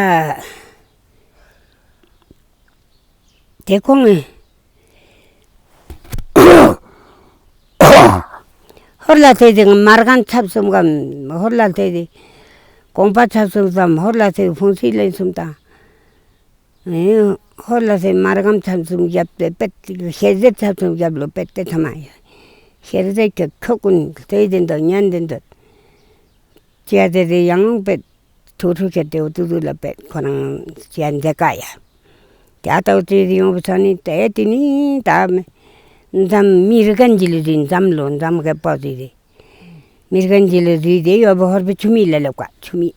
དེ་ཁོང་ཧོར་ལ་ཐེ་དེ་མར་གང་ཚབ་སུམ་གམ་ཧོར་ལ་ཐེ་དེ་གོང་པ་ཚབ་སུམ་ཙམ་ཧོར་ལ་ཐེ་ཕུང་སི་ལེན་སུམ་དང་། ཧོར་ལ་སེ་མར་གམ་ཚམ་ཚུམ་རྒྱབ་སྟེ་པད་ཤེར་རྫས་ཚམ་ཚུམ་རྒྱབ་ལོ་པད་དེ་ཐ་མ་ཡ། ཤེར་རྫས་ཀྱི་ཁོ་ཀུན་ལྟོས་དེ་འདོད་ཉན་དེ་འདོད། ཅི་ཡ་དེ་དེ་ཡང་པད་ཐུག་ཐུག་ཁྱེར་ཏེ་འོ་ཏུ་ཏུ་ལ་པད་ཁོ་རང་ཅི་ཡ་མཛད་ཀ་ཡ། དེ་ཨ་ཏའུ་ཏི་དེ་ཡོང་བུ་ས་ནི་དེ་དེ་ནི་ད་མི་འཛམ་མི་རི་གན་ཇི་ལི་དེ་འཛམ་ལོ་འཛམ་གི་པོ་དེ་དེ། མི་རྒན་གྱི་ལ་རུས་དེ་ཡོད་པ་ཧོར་པའི་ཆུ་མིག་ལ་ལེབ་ཀ་ཆུ་མིག་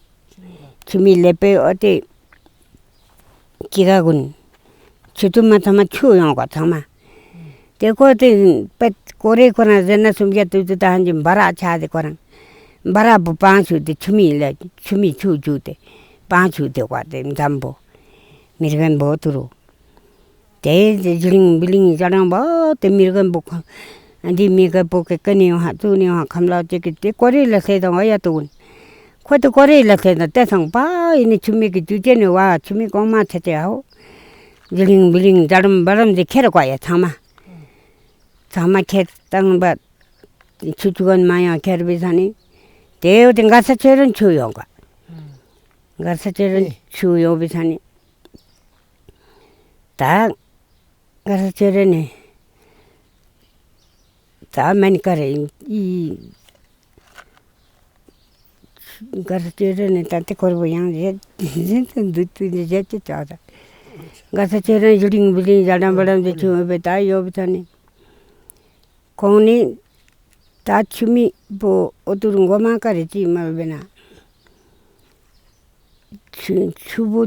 ཆུ་མིག་ལེབ་པའི་འོ་དེ། ཅི་ག་གུན། ཆུ་དུ་མ་ཚང་མ་ཆུ་ཡོང་ག་ཚང་མ། དེ་ཀོ་དེ་པད་ཀོ་རེ་ཁོ་རང་ཟེར་ན་སུམ་བརྒྱ་དུ་དུ་ད་ཧན་གྱི་འབའ་ར་ཆ་དེ་ཁོ་རང་། འབའ་ར་བུ་པང་ཆུ་དེ་ཆུ་མིག་ལ་ཆུ་མིག་ཆུ་རྒྱུ་དེ་པང་ཆུ་དེ་ཀོ་དེ་འཛམ་བུ། མི་རྒན་བུ་དུ་རུ། དེ་ཇི་ལིང་བི་ལིང་ཇ་ལང་བ་དེ་མི་རྒན་པོ་ཁོ། འདི་མི་རྒན་པོ་གི་ཀ་ནི་ཡོང་ཧ་ཙུ་ནི་ཡོང་ཧ་ཁམ་ལག་ཅིག་གི་དེ་ཀོ་རི་ལ་སེ་དང་བ་ཡ་ཏུ་གུན། ཁོ་དེ་ཀོ་རི་ལ་སེ་དང་དེ་སང་པ་ཡིན་ནི་ཆུ་མིག་གི་ཇུ་ཅེ་ནི་བ་ཆུ་མིག་གོང་མ་ཚེ་ཚེ་ཧོ། ཇི་ལིང་བི་ལིང་ཇ་ལམ་བ་ལམ་དེ་ཁེ་ར་ཀོ་ཡ་ཚང་མ། ཚང་མ་ཁྱེར་བཏང་བ། ཆུ་ཆུ་གོན་མ་ཡང་ཁྱེར་བི་ས་ནི། དེ་འོ་དེ་མགར་ས་ཆོས་སྒྲོན་ཆུ་ཡོང་ག་མགར་ས་ཆོས་སྒྲོན་ཆུ་ཡོང་བི་ས་ནི། ད་མགར་ས་ཆོས་སྒྲོན་ནི། ད་མན་ཀ་རེ་ཡིན། མགར་ས་ཆོས་སྒྲོན་ནི་ད་དེ་ཁོར་བོ་ཡང་བཞད་བཞད་དུ་འདུག་དུ་བཞད་ཅི་ཅག་ད། མགར་ས་ཆོས་སྒྲོན་ཞུ་ལིང་བུ་ལིང་ཇ་ལམ་བ་ལམ་དུ་ཆུ་བི་ད་ཡོ་བི་ས་ནི། ཁོང་ནི་ད་ཆུ་མིག་པོ་འོ་ཏུ་རུ་མགོ་མ་ཀ་རེ་ཅིག་མ་བེ་ན། ཆུ་ཆུ་བོ་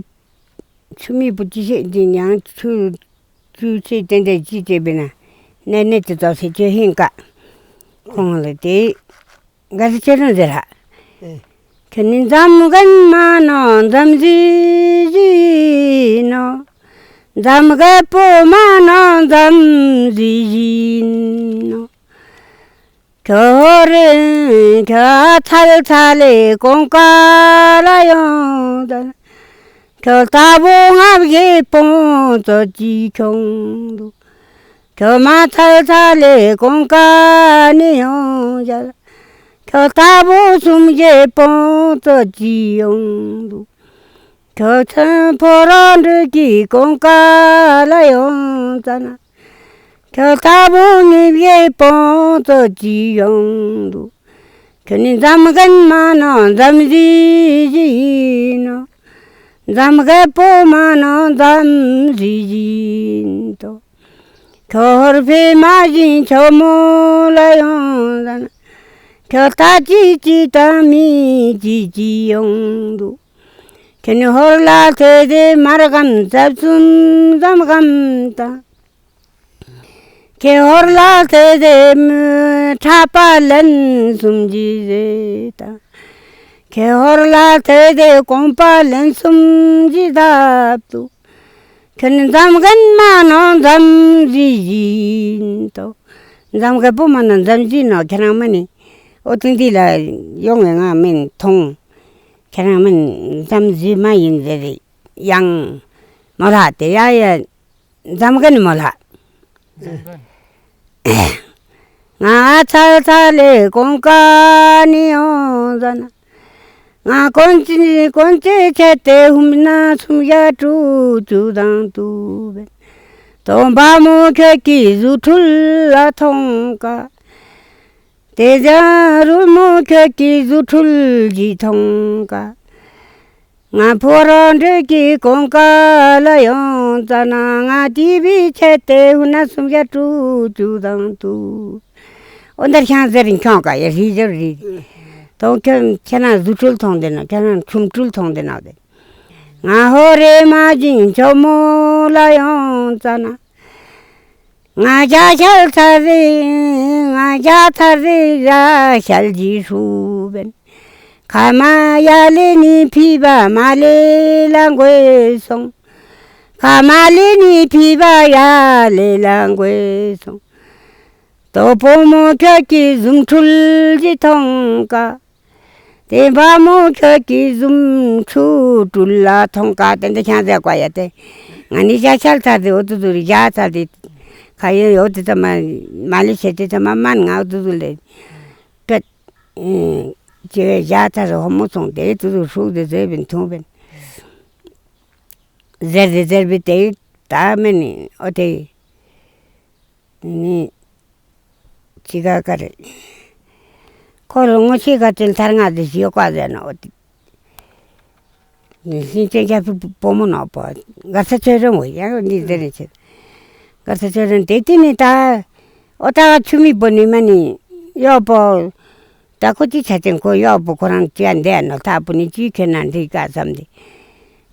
ཆུ་མིག་པོ་ཅི་ཤེས་ཅི་ཡང་ཆུ་ཆུ་ཆེ་ཏན་ཏན་ཅི་བྱེད་བེ་ན། ནས་ནས་ཏི་ཏོ་སེ་ཆོས་ཧིང་ཀ་ཁོང་ལ་དེ་ག་ས་ཆོས་རང་ཟེར་ཧ། ཁྱོད་ནི་འཛམ་གན་མ་ནོ་འཛམ་གཟིགས་ཡིན་ནོ། འཛམ་གད་པོ་མ་ནོ་འཛམ་གཟིགས་ཡིན་ནོ། ཁྱོད་རེ་ཁྱོད་ཚལ་ཚལ་ལེ་གོང་ཀ་ལ་ཡོང་ད། ཁྱོད་ལྟ་བུ་ལྔ་བརྒྱའི་བོང་ཙོ་ཅི་ཁྱོང་འདུག་ཁྱོད་མ་ཚལ་ཚལ་ལེ་གོང་ཀ་ནི་ཡོང་ཡ། ཁྱོད་ལྟ་བུ་སུམ་བརྒྱའི་བོང་ཙོ་ཅི་ཡོང་འདུག་ཁྱོད་ཚོན་ཕོ་རོག་འདྲུད་ཀྱི་གོང་ཀ་ལ་ཡོང་ཙ་ན། ཁྱོད་ལྟ་བུ་ཉིས་བརྒྱའི་བོང་ཙོ་ཅི་ཡོང་འདུག་ཁྱོད་ནི་འཛམ་གན་མ་ནོ་འཛམ་གཟིགས་ཡིན་ནོ། འཛམ་གད་པོ་མ་ནོ་འཛམ་གཟིགས་ཡིན་ཏོ། ཁྱོད་ཧོར་ཕེ་མ་བཞིན་ཁྱོད་མོ་ལ་ཡོང་ཟ་ན། ཁྱོད་ལྟ་ཅི་ཅི་དང་མི་ཅི་ཅི་ཡོང་འདུག་ཁྱོད་ནི་ཧོར་ལ་ཐེ་དེ་མར་གམ་ཙབ་གསུམ་ཙམ་གམ་དང་། ཁྱེད་ཧོར་ལ་ཐེ་དེ་ཁྲ་པ་ལན་གསུམ་གྱི་རེད་དང་། ཁྱེད་ཧོར་ལ་ཐེ་དེ་གོང་པ་ལན་གསུམ་གྱི་བརྡབ་ཏུ། ཁྱོད་ནི་འཛམ་གན་མ་ནོ་འཛམ་གཟིགས་ཡིན་ཏོ། འཛམ་གད་པོ་མ་ནོ་འཛམ་གཟིགས་ནོ་ཁྱེད་རང་མ་ནི། ཨོ་ཏིང་ཏི་ལ་ཡོང་བའི་ང་མིན་མཐོང་། ཁྱེད་རང་མིན་འཛམ་གཟིགས་མ་ཡིན་ཟེར་ཡང་མོ་ལ་དེ་ཡ་ཡ་འཛམ་གན་མོ་ལ། ང་ཚལ་ཚལ་ལེ་གོང་ཀ་ནི་ཡོང་ཟ་ན། ང་གོན་ཅི་གོན་ཅི་ཆེ་ཏེ་ཧུམ་ན་སུམ་ཡ་དྲུག་ཅུ་དང་དུ་བེ། སྟོན་པ་མོ་ཁྱོད་ཀྱི་རྫུ་འཕྲུལ་ལ་མཐོང་ཀ། དེ་ཟ་རུ་མོ་ཁྱོད་ཀྱི་རྫུ་འཕྲུལ་གྱི་མཐོང་ཀ། ང་ཕོ་རོག་འདྲུད་ཀྱི་གོང་ཀ་ལ་ཡོང་ཙ་ན། ང་ཏི་བི་ཆེ་ཏེ་ཧུ་ན་སུམ་བརྒྱ་དྲུག་ཅུ་དང་དུ། ཨོ་འདར་ཤང་ཟེར་རིན་ཁྱོང་ཀ་ཡ་རི་ཟེར་རི། དོང་ཁྱོད་ཁྱེད་རང་རྫུ་འཕྲུལ་མཐོང་དེ་ནོ། ཁྱེད་རང་ཁྲུམ་འཕྲུལ་མཐོང་དེ་ནོ་དེ། ང་ཧོ་རེ་མ་ཅིང་ཆོ་མོ་ལ་ཡོང་ཙ་ན། ང་རྒྱ་ཤལ་ཚར་རེ། ང་རྒྱ་ཚར་རེ་རྒྱ་ཤལ་གྱི་ཧྲུ་བན། ཁ་མ་ཡ་ལེ་ནི་ཕི་བ་མ་ལེ་ལ་འགོས་སོང་། ཁ་མ་ལེ་ནི་ཕི་བ་ཡ་ལེ་ལ་འགོས་སོང་། དོ་པོ་མོ་ཁྱོད་ཀྱི་རྫུ་འཕྲུལ་གྱི་མཐོང་ཀ། དེ་བ་མོ་ཁྱོད་ཀྱི་རྫུ་འཕྲུལ་ལ་མཐོང་ཀ། དེ་འདི་ཁྱང་ཟེར་བ་ཡ་དེ། ང་ནི་ཞག་ཤར་ཚར་དེ་འོ་དུ་དུ་རི་ཞག་ཚར་དེ། ཁ་ཡོད་འོ་དེ་ཚ་མ་མ་ལི་ཤེ་དེ་ཚ་མ་མན་ང་འོ་དུ་དུ་ལེ། ཀད། ཅེ་བའི་ཞག་ཚར་ཧོ་མོ་སོང་དེ་དུ་དུ་ཧྲུག་དེ་ཟེར་བིན་ཐུང་བིན། ཟེར་དེ་ཟེར་བི་དེ་ད་མེ་ནི་འོ་དེ། ནི། ཅི་ག་ག་རེ། ཁོ་རང་ངོ་ཤེས་ག་ཅན་ཐར་ང་དེ་ཞིག་ཡོད་ཀ་ཟེར་ན་འོ་དེ། ནི་ཤིན་ཅན་རྒྱ་བུ་བུ་མོ་ནོ་པོ། གར་ས་ཆོས་རང་འོ་ཡང་འདི་ཟེར་ནི་ཆེ། གར་ས་ཆོས་རང་དེ་དེ་ནི་ད། འོ་ད་ཆུ་མིག་པོ་ནི་མ་ནི། ཡོ་པོ། ད་ཁོ་ཅི་ཆ་ཅན་ཁོ་ཡོ་པོ་ཁོ་རང་ཅི་ཡ་འདས་ནོ་ད་པོ་ནི་ཅི་ཁེ་ན་འདི་ག་བསམ་དེ།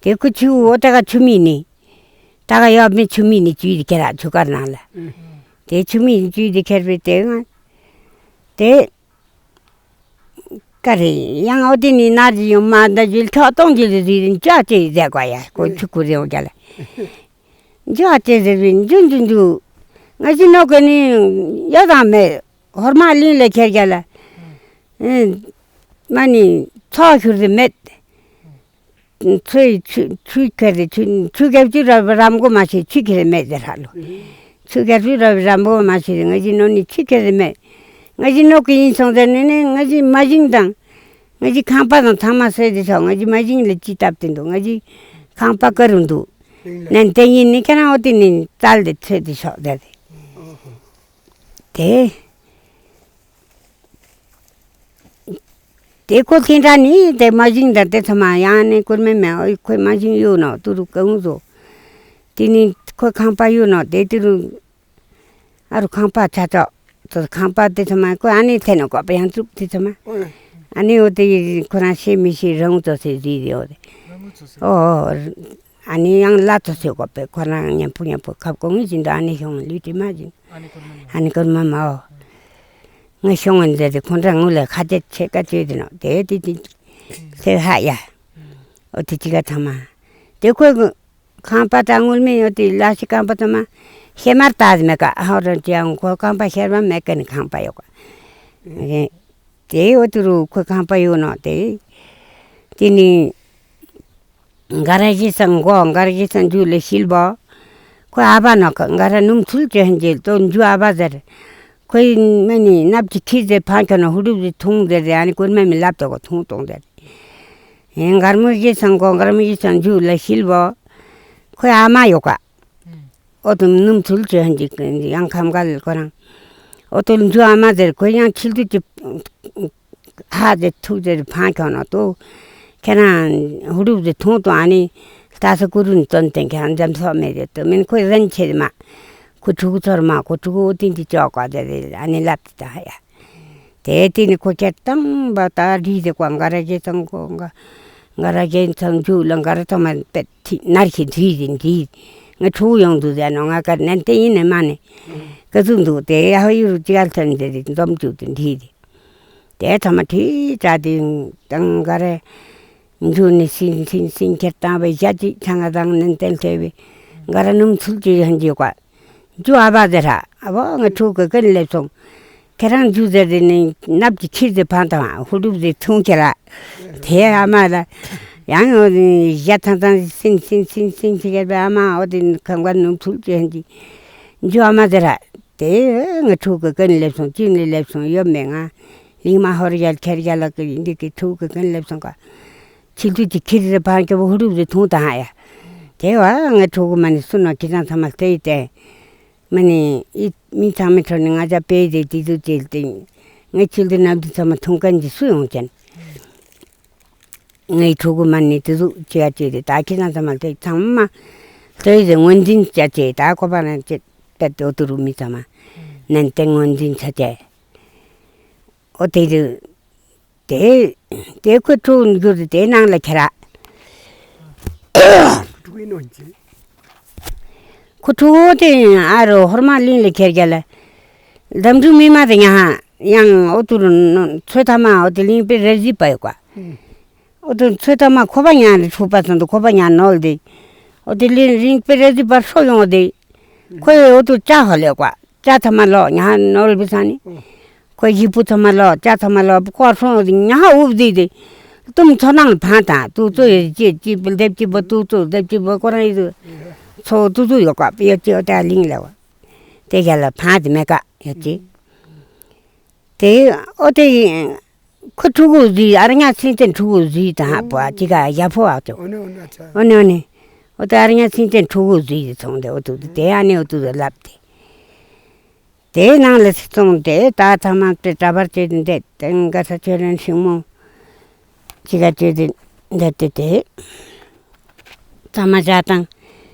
དེ་ཁོ་ཆུ་འོ་ད་ག་ཆུ་མིག་ནི། ད་ག་ཡོད་མེད་ཆུ་མིག་ནི་བཅུས་ཏེ་ཁྱེར་ར་ཆུ་དཀར་ནང་ལ། ཨུ། དེ་ཆུ་མིག་ནི་བཅུས་ཏེ་ཁྱེར་བའི་དེ་ང་། དེ། ཀ་རེ་ཡང་འོ་དེ་ནི་ནར་གྱི་ཡོང་མ་འདའ་གྱི་ཁྱོ་གཏོང་གྱི་ལི་རི་རི་ཅོ་ཅེ་ཟེར་གོ་ཡ་ཁོ་ཆུ་ཁུ་རེ་འོ་རྒྱ་ལ། ཅོ་ཅེ་ཟེར་བི་འཇུ་འཇུ་འཇུ། ང་ཅི་ནོ་གི་ནི་ཡོད་དང་མེད་ཧོར་མ་གླིང་ལ་ཁྱེར་རྒྱ་ལ། ཨེ། མ་ནི་ཚོགས་ཤུར་དེ་མེད། ཚོས་ཆུ་ཆུ་ཁེར་དེ་ཆུ་ཆུ་རྒྱབ་ཆུ་ར་རམ་གོ་མ་ཤེས་ཆུ་ཁེར་མེད་ཟེར་ཧ་ལོ། ཆུ་རྒྱ་ཆུ་ར་རམ་པོ་མ་ཤེས། ང་ཅི་ནོ་ནི་ཆི་ཁེ་རེ་མེད། ང་ཅི་ནོ་གི་ཡིན་སོང་ཟེར་ནི་ནི་ང་ཅི་མ་ཞིང་དང་། ང་ཅི་ཁང་པ་དང་ཚང་མ་སོས་ཏེ་ཆོག། ང་ཅི་མ་ཞིང་ལ་ཅི་བཏབ་ཏེ་འདུག། ང་ཅི་ཁང་པ་ཀ་རུ་འདུག། ནན་ཏན་ཡིན་ནི་ཁྱེད་རང་འོ་དེ་ནི་བཙལ་ཏེ་འཚོལ་ཏེ་ཆོག་ཟེར་ཏེ། དེ། དེ་ཁོ་ཐེན་ཁྲ་ནི་དེ་མ་ཞིང་དང་དེ་ཚང་མ་ཡང་ནི་ཀུར་མེ་མེ་ཨོ་ཁོའི་མ་ཞིང་ཡོད་ནོ་ཏུ་རུ་གང་བཟོ། དེ་ནི་ཁོའི་ཁང་པ་ཡོད་ནོ་དེ་ཏུ་རུ། ཨ་རུ་ཁང་པ་ཆ་ཆོག། ཏུ་ཁང་པ་དེ་ཚང་མ་ཁོ་ཨ་ནི་ཐེན་ནོ་ཀོ་པ་ཡང་བཙུགས་དེ་ཚང་མ། ཨ་ནི་འོ་དེ་ཁོ་རང་ཤེས་མི་ཤེས་རང་ཚོ་སེ་ཟིག་དེ་འོ་དེ། ཨོ། ཨ་ནི་ཡང་ལ་ཚོ་སེ་ཀོ་པེ་ཁོ་རང་ཉམ་པོ་ཉམ་པོ་ཁབ་གོང་ངི་བཞིན་དུ་ཨ་ནི་ཤོང་ལུས་དྲི་མ་བཞིན། ཨ་ནི་ཀོར་མ་མ་ཨོ། ང་ཤོང་ངན་ཟེར་ཏེ་ཁོང་རང་ངུ་ལ་ཁ་ཆད་ཆེ་ཀ་ཆེ་དེ་ནོ་དེ་དེ་དེ་སེ་ཧ་ཡ། ཨོ་དེ་ཅི་ག་ཐ་མ། དེ་ཁོ་ཁང་པ་དང་ངུལ་མེ་ཡོད་དེ་ལ་ཤི་ཁང་པ་ཐ་མ་ཤེ་མར་ཏ་མེ་ཀ་ཧོ་རོ་ཅི་ཡང་ཁོ་ཁང་པ་ཤེར་བ་མེ་ཀ་ནི་ཁང་པ་ཡོད་ཀ། དེ་འོ་དུ་རུ་ཁོ་ཁང་པ་ཡོད་ནོ་དེ། དེ་ནི། ག་ར་ཞེ་སང་གོ་ག་ར་ཞེ་སང་འཇུ་ལ་ཤིལ་བོ། ཁོ་ཨ་བ་ནོ་ག་ར་ནུམ་ཚུལ་ཅེ་ཧན་ཅེ་ཏོ་འཇུ་ཨ་བ་ཟེར། ཁོའི་མ་ནི་སྣབས་ཀྱི་ཁྱི་ཟེར་ཕང་ཁྱོ་ནོ་ཧུ་ཌུབ་ཟེར་ཐུང་ཟེར་ཟེར་ཨ་ནི་ཀུར་མ་མི་ལབ་ཏོ་གོ་ཐུང་ཏོང་ཟེར། ཧེ་གར་མོ་ཞེ་སང་གོ་གར་མོ་ཞེ་སང་འཇུ་ལ་ཤིལ་བོ། ཁོའི་ཨ་མ་ཡོད་ཀ། ཨོ་དུ་ནུམ་ཚུལ་ཅེ་ཧན་ཅེ་ཡང་ཁམ་ག་ལ་ཁོ་རང་། ཨོ་དུ་འཇུ་ཨ་མ་ཟེར་ཁོ་ཡང་ཁྱིལ་དུ་ཅི། ཧ་ཟེར་ཐུག་ཟེར་ཕང་ཁྱོ་ནོ་ཏོ། ཁྱེད་རང་ཧུ་ཌུབ་ཟེར་ཐུང་ཏོ་ཨ་ནི་ལྟ་ས་ཀུ་རུ་ནི་བཙོན་ཏེ་ཁྱེད་རང་འཇམ་སོག་མེད་ཟེར་ཏོ་མིན་ཁོ་རན་ཆེ་མ། ཁོ་ཕྲུ་གུ་ཚོར་མ་ཁོ་ཕྲུ་གུ་ཨོ་ཏིན་ཏི་ཅོག་གོ་ཟེར་ཨ་ནི་ལབ་ཏི་ད་ཧ་ཡ། དེ་ཏི་ནི་ཁོ་ཁྱེད་དང་བ་ད་རི་ཟེར་ཀོ་འགའ་ར་ཞེ་ཚང་ཀོ་འགའ་འགའ་ར་ཞེ་ཚང་ཇུ་ལ་འགའ་ར་ཚང་མ་པད་ཐི་ནར་ཁི་རི་ཟེར་འདི་ང་ཕྲུ་གུ་ཡོང་དུ་ཟེར་ནོ་ང་ཀར་ནན་ཏེ་ཡིན་ནི་མ་ནི་ཀ་ཟུག་འདུག་དེ་ཡ་ཧོ་ཡུ་རུ་ཅི་ག་ལ་ཐོན་ཟེར་འཛོམ་ཇུ་དེ་འདི་ཟེར། དེ་ཐ་མ་ཁྲི་ཙ་དེ་དང་ག་རེ། འཇུ་ནི་སིན་སིན་སིན་ཁྱེར་བཏང་བའི་ཞྭ་གཅིག་ཆང་ང་དང་ནན་ཏན་ལྟོས་པའི་ག་ར་སྣུམ་ཚུལ་གྱི་ཡང་འཇུ་ག་འཇུ་ཨ་བ་ཟེར་ཧ་ཨ་བོ་ང་ཕྲུ་གུ་ཀུན་སླེབས་སོང་། ཁྱེད་རང་འཇུ་ཟེར་དེ་ནི་སྣབས་ཀྱི་ཁྱི་ཟེར་ཕང་དང་ཧུ་ཀྲུག་ཟེར་ཐུང་ཁྱེར་ར། དེ་ཨ་མ་ལ་ཡང་ཞྭ་ཐང་ཐང་སིན་སིན་སིན་སིན་ཁྱེར་བའི་ཨ་མ་འོ་དེ་ཁང་ག་སྣུམ་ཚུལ་གྱི་ཡང་འཇུ་འཇུ་ཨ་མ་ཟེར་ཧ། དེ་ང་ཕྲུ་གུ་ཀུན་སླེབས་སོང་ཅི་ནས་སླེབས་སོང་ཡོད་མེད་ང་། ལིང་མ་ཧོར་རྒྱལ་ཁྱེར་རྒྱལ་ལ་ཀི་འདི་ཀི་ཕྲུ་གུ་ཀུན་སླེབས་སོང་ཀ། ཆིལ་དུ་ཅི་ཁྱིར་རེ་ཕང་ཀྱ་བོ་ཧུ་རུབ་རེ་ཐུང་ད་ཧ་ཡ། དེ་བ་ང་ཕྲུ་གུ་མ་ནི་སུ་ནོ་ཁྱི་ཚང་ཚང་མ་ལྟོས་ཏེ། མ་ནི་ཨི་མི་ཚང་མའི་ཁྲོད་ནས་ང་ཅག་དཔེ་དེ་དེ་དུ་ཅིལ་ཏེ། ངའི་ཆིལ་དུ་ནབ་དུ་ཚང་མ་ཐུང་ཀན་གྱི་སུ་ཡོང་ཅན། ངའི་ཕྲུ་གུ་མ་ནི་དེ་དུ་ཅི་ཡ་ཅི་རེ་ད་ཁྱི་ཚང་ཚང་མ་ལྟོས་ཚང་མ། ལྟོས་ཟེར་ངོས་འཛིན་བྱ་ཅེ་ད་ཁོ་པ་ན་ཅེ་ཏེ་དོ་དུ་རུ་མི་ཚང་མ། ནན་ཏན་ངོས་འཛིན་བྱ་ཅེ། ཨོ་དེ་དུ། དེ་དེ་ཁོ་ཕྲུ་གུ་འགྱུར་དེ་ནང་ལ་ཁྱེར་ར། ཕྲུ་གུ་ཡིན་ནོ་ཅི། ཁོ་ཕྲུ་གུ་དེ་ཨ་རོ་ཧོར་མ་གླིང་ལ་ཁྱེར་རྒྱ་ལ། འདམ་འབྲུ་མི་མ་དེ་ཉ་ཧ་ཡང་ཨོ་ཏུ་རུ་ཚོད་ཐ་མ་ཨོ་དེ་གླིང་པའི་རེ་ཟི་པ་ཡོད་ཀ། ཨོ་ཏུ་ཚོད་ཐ་མ་ཁོ་པ་ཉ་རེ་ཕྲུ་པ་ཚོ་འདུག་ཁོ་པ་ཉ་ནོལ་དེ། ཨོ་དེ་གླིང་རིང་པའི་རེ་ཟི་པ་ཧྲོ་ཡོང་དེ། ཁོས་འོ་དུ་ལྕགས་ཧོ་ལེ་ཀོ། ལྕགས་ཐ་མ་ལོ་ཉ་ཧ་ནོར་བི་ས་ནི། ཁོས་ཡི་པུ་ཐ་མ་ལོ་ལྕགས་ཐ་མ་ལོ་ཁོ་ཧྲོ་ཉ་ཧ་འུབ་དི་དི། ཏུམ་ཚོ་ནང་ལ་ཕང་དང་ཏུ་ཙོ་ཡི་ཅི་ཅི་པུ་ལྡེབ་ཅི་པོ་ཏུ་ཙོ་ལྡེབ་ཅི་པོ་ཁོ་རང་ཡི་ཏུ། ཚོ་ཏུ་ཙོ་ཡོ་ཀོ་ཡོ་ཅི་འོ་ཏ་ལིང་ལེ་བ། དེ་ག་ལ་ཕང་དི་མེ་ཀ་ཡོ་ཅི། དེ་ཨོ་དེ། ཁོ་ཕྲུ་གུ་ཟིག་ཨ་ར་ཉ་སིན་ཅན་ཕྲུ་གུ་ཟིག་དང་ཧ་པོ་ཨ་ཅི་ག་ཡ་ཕོ་ཨ་ཅོ། ཨོ་ནེ་ཨོ་ནེ་ཨོ་ནེ། ཨོ་དེ་ཨ་ར་ཉ་སིན་ཅན་ཕྲུ་གུ་ཟིག་ཚོང་དེ་ཨོ་ཏུ་དེ་ཨ་ནེ་ཨོ་ཏུ་དེ་ལབ་དེ། དེ་ནང་ལ་སི་ཚོང་དེ་ད་ཐ་མ་དེ་གྲྭ་པར་བྱེད་དེ་དེ་ག་ས་ཆོས་རན་ཤིང་མོ། ཅི་ག་ཅི་དེ་འདི་དེ་དེ། ཚང་མ་བྱ་དང་།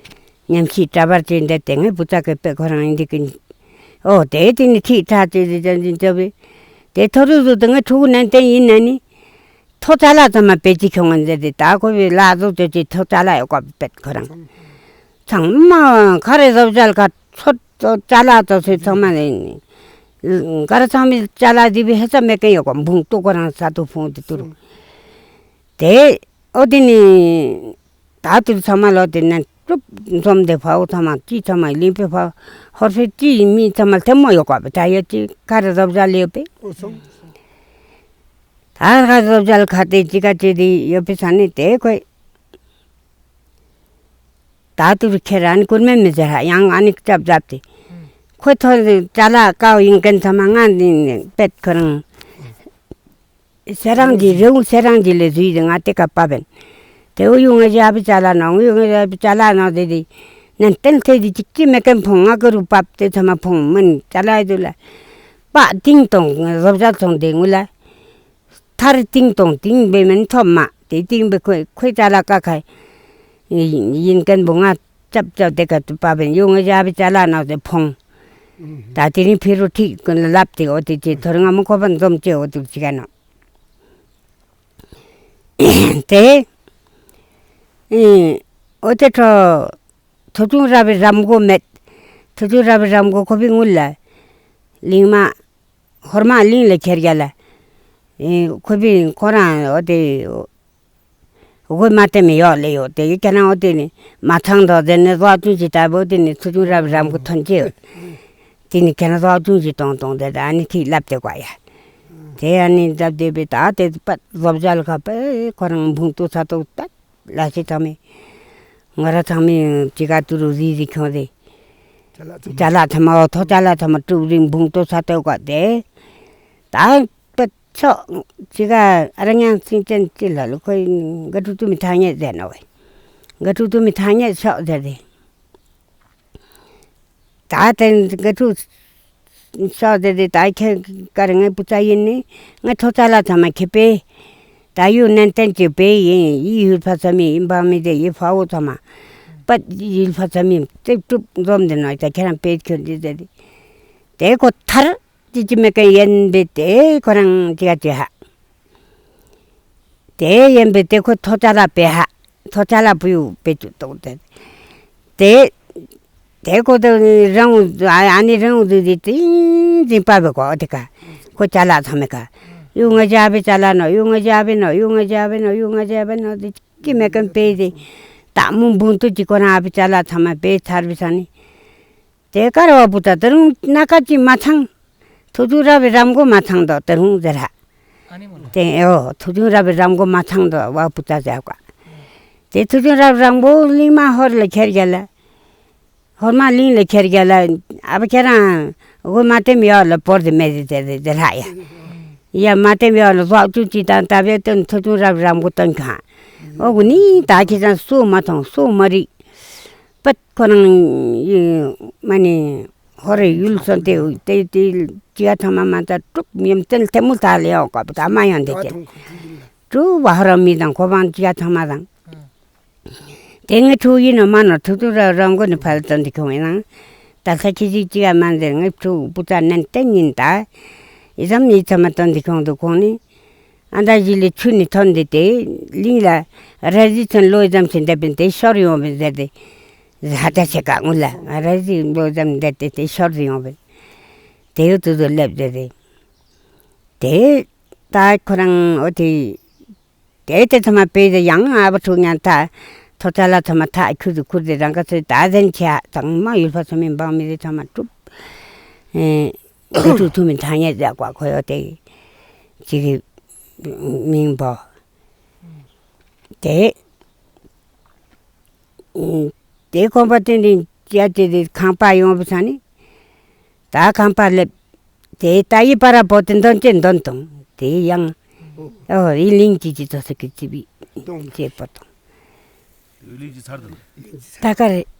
ཉམས་ཤིག་གྲྭ་པར་བྱེད་འདི་དེ་ངའི་བུ་ཚ་གི་དཔེ་ཁོ་རང་ཡིན་འདི་གི། ཨོ་དེ་དེ་ནི་ཁྲིག་ཁྲག་ཅི་དེ་ཅན་ཅི་ཅོ་བི། དེ་ཐོ་རུ་རུ་དེ་ངའི་ཕྲུ་གུ་ནན་ཏན་ཡིན་ན་ནི། ཐོ་ཙ་ལ་ཚང་མ་པེ་ཅི་ཁྱོང་ངན་ཟེར་དེ་ད་ཁོ་བི་ལ་ཟོ་ཅོ་ཅི་ཐོ་ཙ་ལ་ཡོད་ཀོ་བི་པེད་ཁོ་རང་། ཚང་མ་ཁ་རེ་ཟོ་བྱ་ལ་ཁ་ཚོ། ཙོ་ཅ་ལག་ཙོ་སོའི་ཚང་མ་ནི། ག་ར་ཚང་མའི་ཅ་ལག་འདི་བི་ཧེ་ས་མེད་མཁན་ཡོད་གོ་འབུང་ཏོ་ཁོ་རང་ས་ཏོ་ཕུང་དེ་ཏུ་རུ། དེ་ཨོ་དེ་ནི། ད་ཏུ་རུ་ཚང་མ་ལོ་དེ་ནས་གྲུབ་འཛོམས་དེ་ཕའོ་ཚང་མ་ཅི་ཚང་མ་གླིང་པའི་ཕའོ་ཧོར་སོའི་ཅི་མི་ཚང་མ་ཐེ་མོ་ཡོད་གོ་བི་ད་ཡོད་ཅི་ག་ར་རབ་ཟ་ལེ་ཡོད་པས། ད་ག་ར་རབ་ཟ་ལ་ཁ་དེ་ཅི་ག་ཅི་དེ་ཡོད་པའི་ས་ནི་དེ་ཁོས། ད་ཏུ་རུ་ཁྱེད་རང་ནི་ཀུར་མེ་མི་ཟེར་ཧ་ཡང་ཨ་ནི་ཀྲབ་ཟབ་སྟེ། ཁོ་ཐོ་ཅ་ལག་ཀའོ་ཡིན་ཀན་ཚང་མ་ང་ནི་པེད་ཁོ་རང་སེ་རང་གི་རེའུ་སེ་རང་གི་ལས་བཟོས་ཏེ་ང་དེ་ཀ་པ་བན། དེ་འུ་ཡུ་ང་ཞ་བི་ཅ་ལག་ནང་འུ་ཡུ་ང་ཞ་བི་ཅ་ལག་ནང་དེ་དེ་ནན་ཏན་ཐེ་དེ་ཅིག་ཅི་མེ་ཀན་ཕོང་ང་ཀ་རུ་པབ་དེ་ཚང་མ་ཕོང་མིན་ཅ་ལག་དུ་ལ་པ་ཏིང་ཏོང་བཟོ་བྱ་ཚོང་དེ་ངུ་ལ། ཐར་ཏིང་ཏོང་ཏིང་བེ་མན་ཐོབ་མ། དེ་ཏིང་བེ་ཁོས་ཁོས་ཅ་ལག་ཀ་ཁ་ཡིན་ཀན་བུ་ང་ཅབ་ཅབ་དེ་ཀ་ཏུ་པ་བེན་ཡོ་ང་ཞ་བི་ཅ་ལག་ནང་དེ་ཕོང་། ད་དེ་རིང་ཕི་རུ་ཁྲིག་ཀུན་ལ་ལབ་དེ་འོ་དེ་ཅེ་ཐོར་ང་མོ་ཁོ་པ་འཛོམ་ཅེ་འོ་དུ་ཅི་ག་ནོ། དེ་ཨེ་འོ་དེ་ཁྲོ་ཐུ་ཆུང་ར་བི་རམ་གོ་མེད། ཐུ་ཆུང་ར་བི་རམ་གོ་ཁོ་བི་ངུལ་ལ་ལིང་མ། ཧོར་མ་གླིང་ལ་ཁྱེར་རྒྱ་ལ། ཨེ་ཁོ་བི་ཁོ་རང་འོ་དེ་དགོས་མ་དེ་མི་ཡོག་ལེ་ཡོད་དེ་ཡོད་ཀྱ་ན་འོ་དེ་ནི་མ་ཚང་དོ་དེ་ནི་བཟོ་ཅུང་ཅི་ལྟ་བུ་དེ་ནི་ཚུ་ཆུང་རབ་རམ་གོ་ཐོན་ཅེ་ཡོད། དེ་ནི་ཁྱེད་རང་བཟོ་ཅུང་ཅི་གཏོང་གཏོང་དེ་ད་ཨ་ནི་ཐིག་ལབ་དེ་གོ་ཡ། དེ་ཨ་ནི་ལབ་དེ་བི་ད་དེ་པད་བཟོ་བྱ་ལ་ཁ་པད་ཁོ་རང་བུང་ཏོ་ཚ་ཏོ་ད། ལ་ཤི་ཐ་མི། ང་ར་ཚང་མི་ཅི་ག་ཏུ་རུ་རི་རི་ཁྱོང་རེ། ཅ་ལག་ཚང་མ། ཅ་ལག་ཚང་མ་འོ་ཐོ་ཅ་ལག་ཚང་མ་ཀྲུག་རིང་བུང་ཏོ་ས་ཏོ་ག་དེ། ད་པ་ཆོ་ཅི་ག་ཨ་ར་ཉང་སིང་ཅན་ཅི་ལ་ལུ་ཁོ་ག་ཏུ་ཏུ་མི་ཐ་ཉེ་ཟེར་ནོ་བེ། ག་ཏུ་ཏུ་མི་ཐ་ཉེ་ཆོ་ཟེར་རེ། ད་དེ་ག་ཐུག་ཤོག་དེ་དེ་ད་ཁྱེད་ཀ་རེ་ངའི་བུ་ཚ་ཡིན་ནི་ངའི་ཐོ་ཙ་ལ་ཚང་མ་ཁྱེད་པས། ད་ཡུལ་ནན་ཏན་གྱི་པས་ཡིན་ཡི་ཡུལ་ཕ་ཚ་མི་ཡིན་པ་མི་དེ་ཡི་ཕ་བོ་ཚང་མ་པད་ཡུལ་ཕ་ཚ་མི་རྩིབ་གྲུབ་འཛོམས་དེ་ནོ་ད་ཁྱེད་རང་པས་ཁྱོད་དེ་དེ་དེ་ཁོ་ཐར་ཅི་ཅི་མེད་ཀ་ཡན་པས་དེ་ཁོ་རང་ཅི་ག་ཅི་ཧ། དེ་ཡན་པའི་དེ་ཁོ་ཐོ་ཅ་ལ་པེ་ཧ། ཐོ་ཅ་ལ་པུ་ཡུ་པེ་ཅུ་ཏོག་དེ། དེ་དེ་ཁོ་དེ་རང་ཨ་ནི་རང་དུ་དེ་ཏིང་ཏིང་པ་བེ་གོ་དེ་ཀ་ཁོ་ཅ་ལ་ཚང་མེ་ཀ་ཡུ་ང་ཅ་བེ་ཅ་ལ་ནོ་ཡུ་ང་ཅ་བེ་ནོ་ཡུ་ང་ཅ་བེ་ནོ་ཡུ་ང་ཅ་བེ་ནོ་དེ་ཅི་མེ་ཀམ་པེ་དེ་ད་མུ་བུང་ཏུ་ཅི་ཁོ་རང་ཨ་བེ་ཅ་ལ་ཚང་མ་པེ་ཚར་བེ་ས་ནི། དེ་ཀ་ར་བ་བུ་ཚ་ད་རུང་སྣ་ཁ་ཅིག་མ་ཚང་། ཐུ་ཚུ་ར་བའི་རམ་གོ་མ་ཚང་དོ་ད་རུང་ཟེར་ཧ། དེ་ཨོ་ཐུ་ཚུ་ར་བའི་རམ་གོ་མ་ཚང་དོ་བ་བུ་ཚ་ཟེར་ཀ། དེ་ཐུ་ཚུ་ར་བའི་རམ་གོ་གླིང་མ་ཧོར་ལ་ཁྱེར་རྒྱ་ལ། ཧོར་མ་གླིང་ལ་ཁྱེར་རྒྱ་ལ། ཨ་བ་ཁྱེད་རང་དགོས་མ་དེམ་ཡོག་ལ་བོར་དེ་མེད་དེ་ཟེར་ཟེར་ཧ་ཡ། ཡ་མ་དེམ་ཡོག་ལ་ཟོག་ཅུ་ཅི་དང་ད་བའི་སྟོན་ཐུ་ཚུ་ར་བའི་རམ་གོ་སྟོན་ཁ། ཨོ་གུ་ནི་ད་ཁྱེད་རང་སུ་མ་མཐོང་སུ་མ་རིག་པད་ཁོ་རང་ཡི་མ་ནི་ཧོ་རེ་ཡུལ་སོན་ཏེ་ཏེ་ཏེ་ཅི་ཡ་ཐ་མ་མ་ད་གྲུབ་ཉམས་བསྟན་ཐལ་མོ་ད་ལེ་ཡོང་གོ་ད་མ་ཡོང་དེ་ཏེ་གྲུབ་བ་ཧོ་ར་མི་དང་ཁོ་བང་ཅི་ཡ་ཐ་མ་དང་དེ་ངའི་ཕྲུ་ཡིན་ནོ་མ་ནོ་ཐུག་ཐུག་ར་རང་གོ་ནི་ཕ་ལ་དོན་དེ་ཁྱོང་ཡིན་ན་ད་ས་ཁྱི་ཅིག་ཅི་ཡ་མ་འདེར་ངའི་ཕྲུ་བུ་ཚ་ནན་ཏན་ཡིན་ད་ཡི་ཙམ་ཡི་ཚ་མ་དོན་དེ་ཁྱོང་དུ་ཁོང་ནི། ཨ་མདའ་བཞི་ལས་ཆུ་ནི་ཐོན་ཏེ་དེ་གླིང་ལ་ར་བཟི་ཚོན་ལོ་ཙམ་ཞིག་འདེབས་པས་དེ་ཤོར་ཡོང་བས་ཟེར་ཏེ། ཧ་ད་ཆེ་ཀ་ངུ་ལ་ར་བཟི་ལོ་ཙམ་འདེབས་ཏེ་དེ་ཤོར་ཡོང་བས། དེ་ཡོད་དུ་དུ་སླེབས་ཟེར་ཏེ། དེ་ད་ཁོ་རང་འོ་དེ་དེ་དེ་ཚང་མ་དཔེ་དེ་ཡང་ཨ་བ་ཕྲུག་ཉན་ཐ་ཐོ་ཚ་ལ་ཚང་མ་ཐག་ཁུར་དུ་ཁུར་ཏེ་རང་ག་ཚོད་ད་ཟན་ཆེ་ཧ་ཚང་མ་ཡུལ་ཕ་ཚོ་མི་འབངས་མི་རེ་ཚང་མ་གྲུབ། ཨེ། དགུ་ཐུག་ཐུག་མི་ཐ་སྙད་ཟེར་བ་ཁོ་ཡོད་དེ། ཅིག་གི་མིང་པོ། དེ། དེ་ཁོང་པ་དེ་ནི་ཅི་ཡ་དེ་དེ་ཁང་པ་ཡོང་བ་ས་ནི། ད་ཁང་པ་སླེབས། དེ་ད་ཡི་པ་ར་པོ་དེ་འདོན་ཅེས་འདོན་དང་དེ་ཡང་། ཨོ་ཡི་ལིང་ཅི་ཅི་ཚོ་ས་ཀི་ཅི་བི་ཅེས་པོ་དང་། ད་ག་རེ།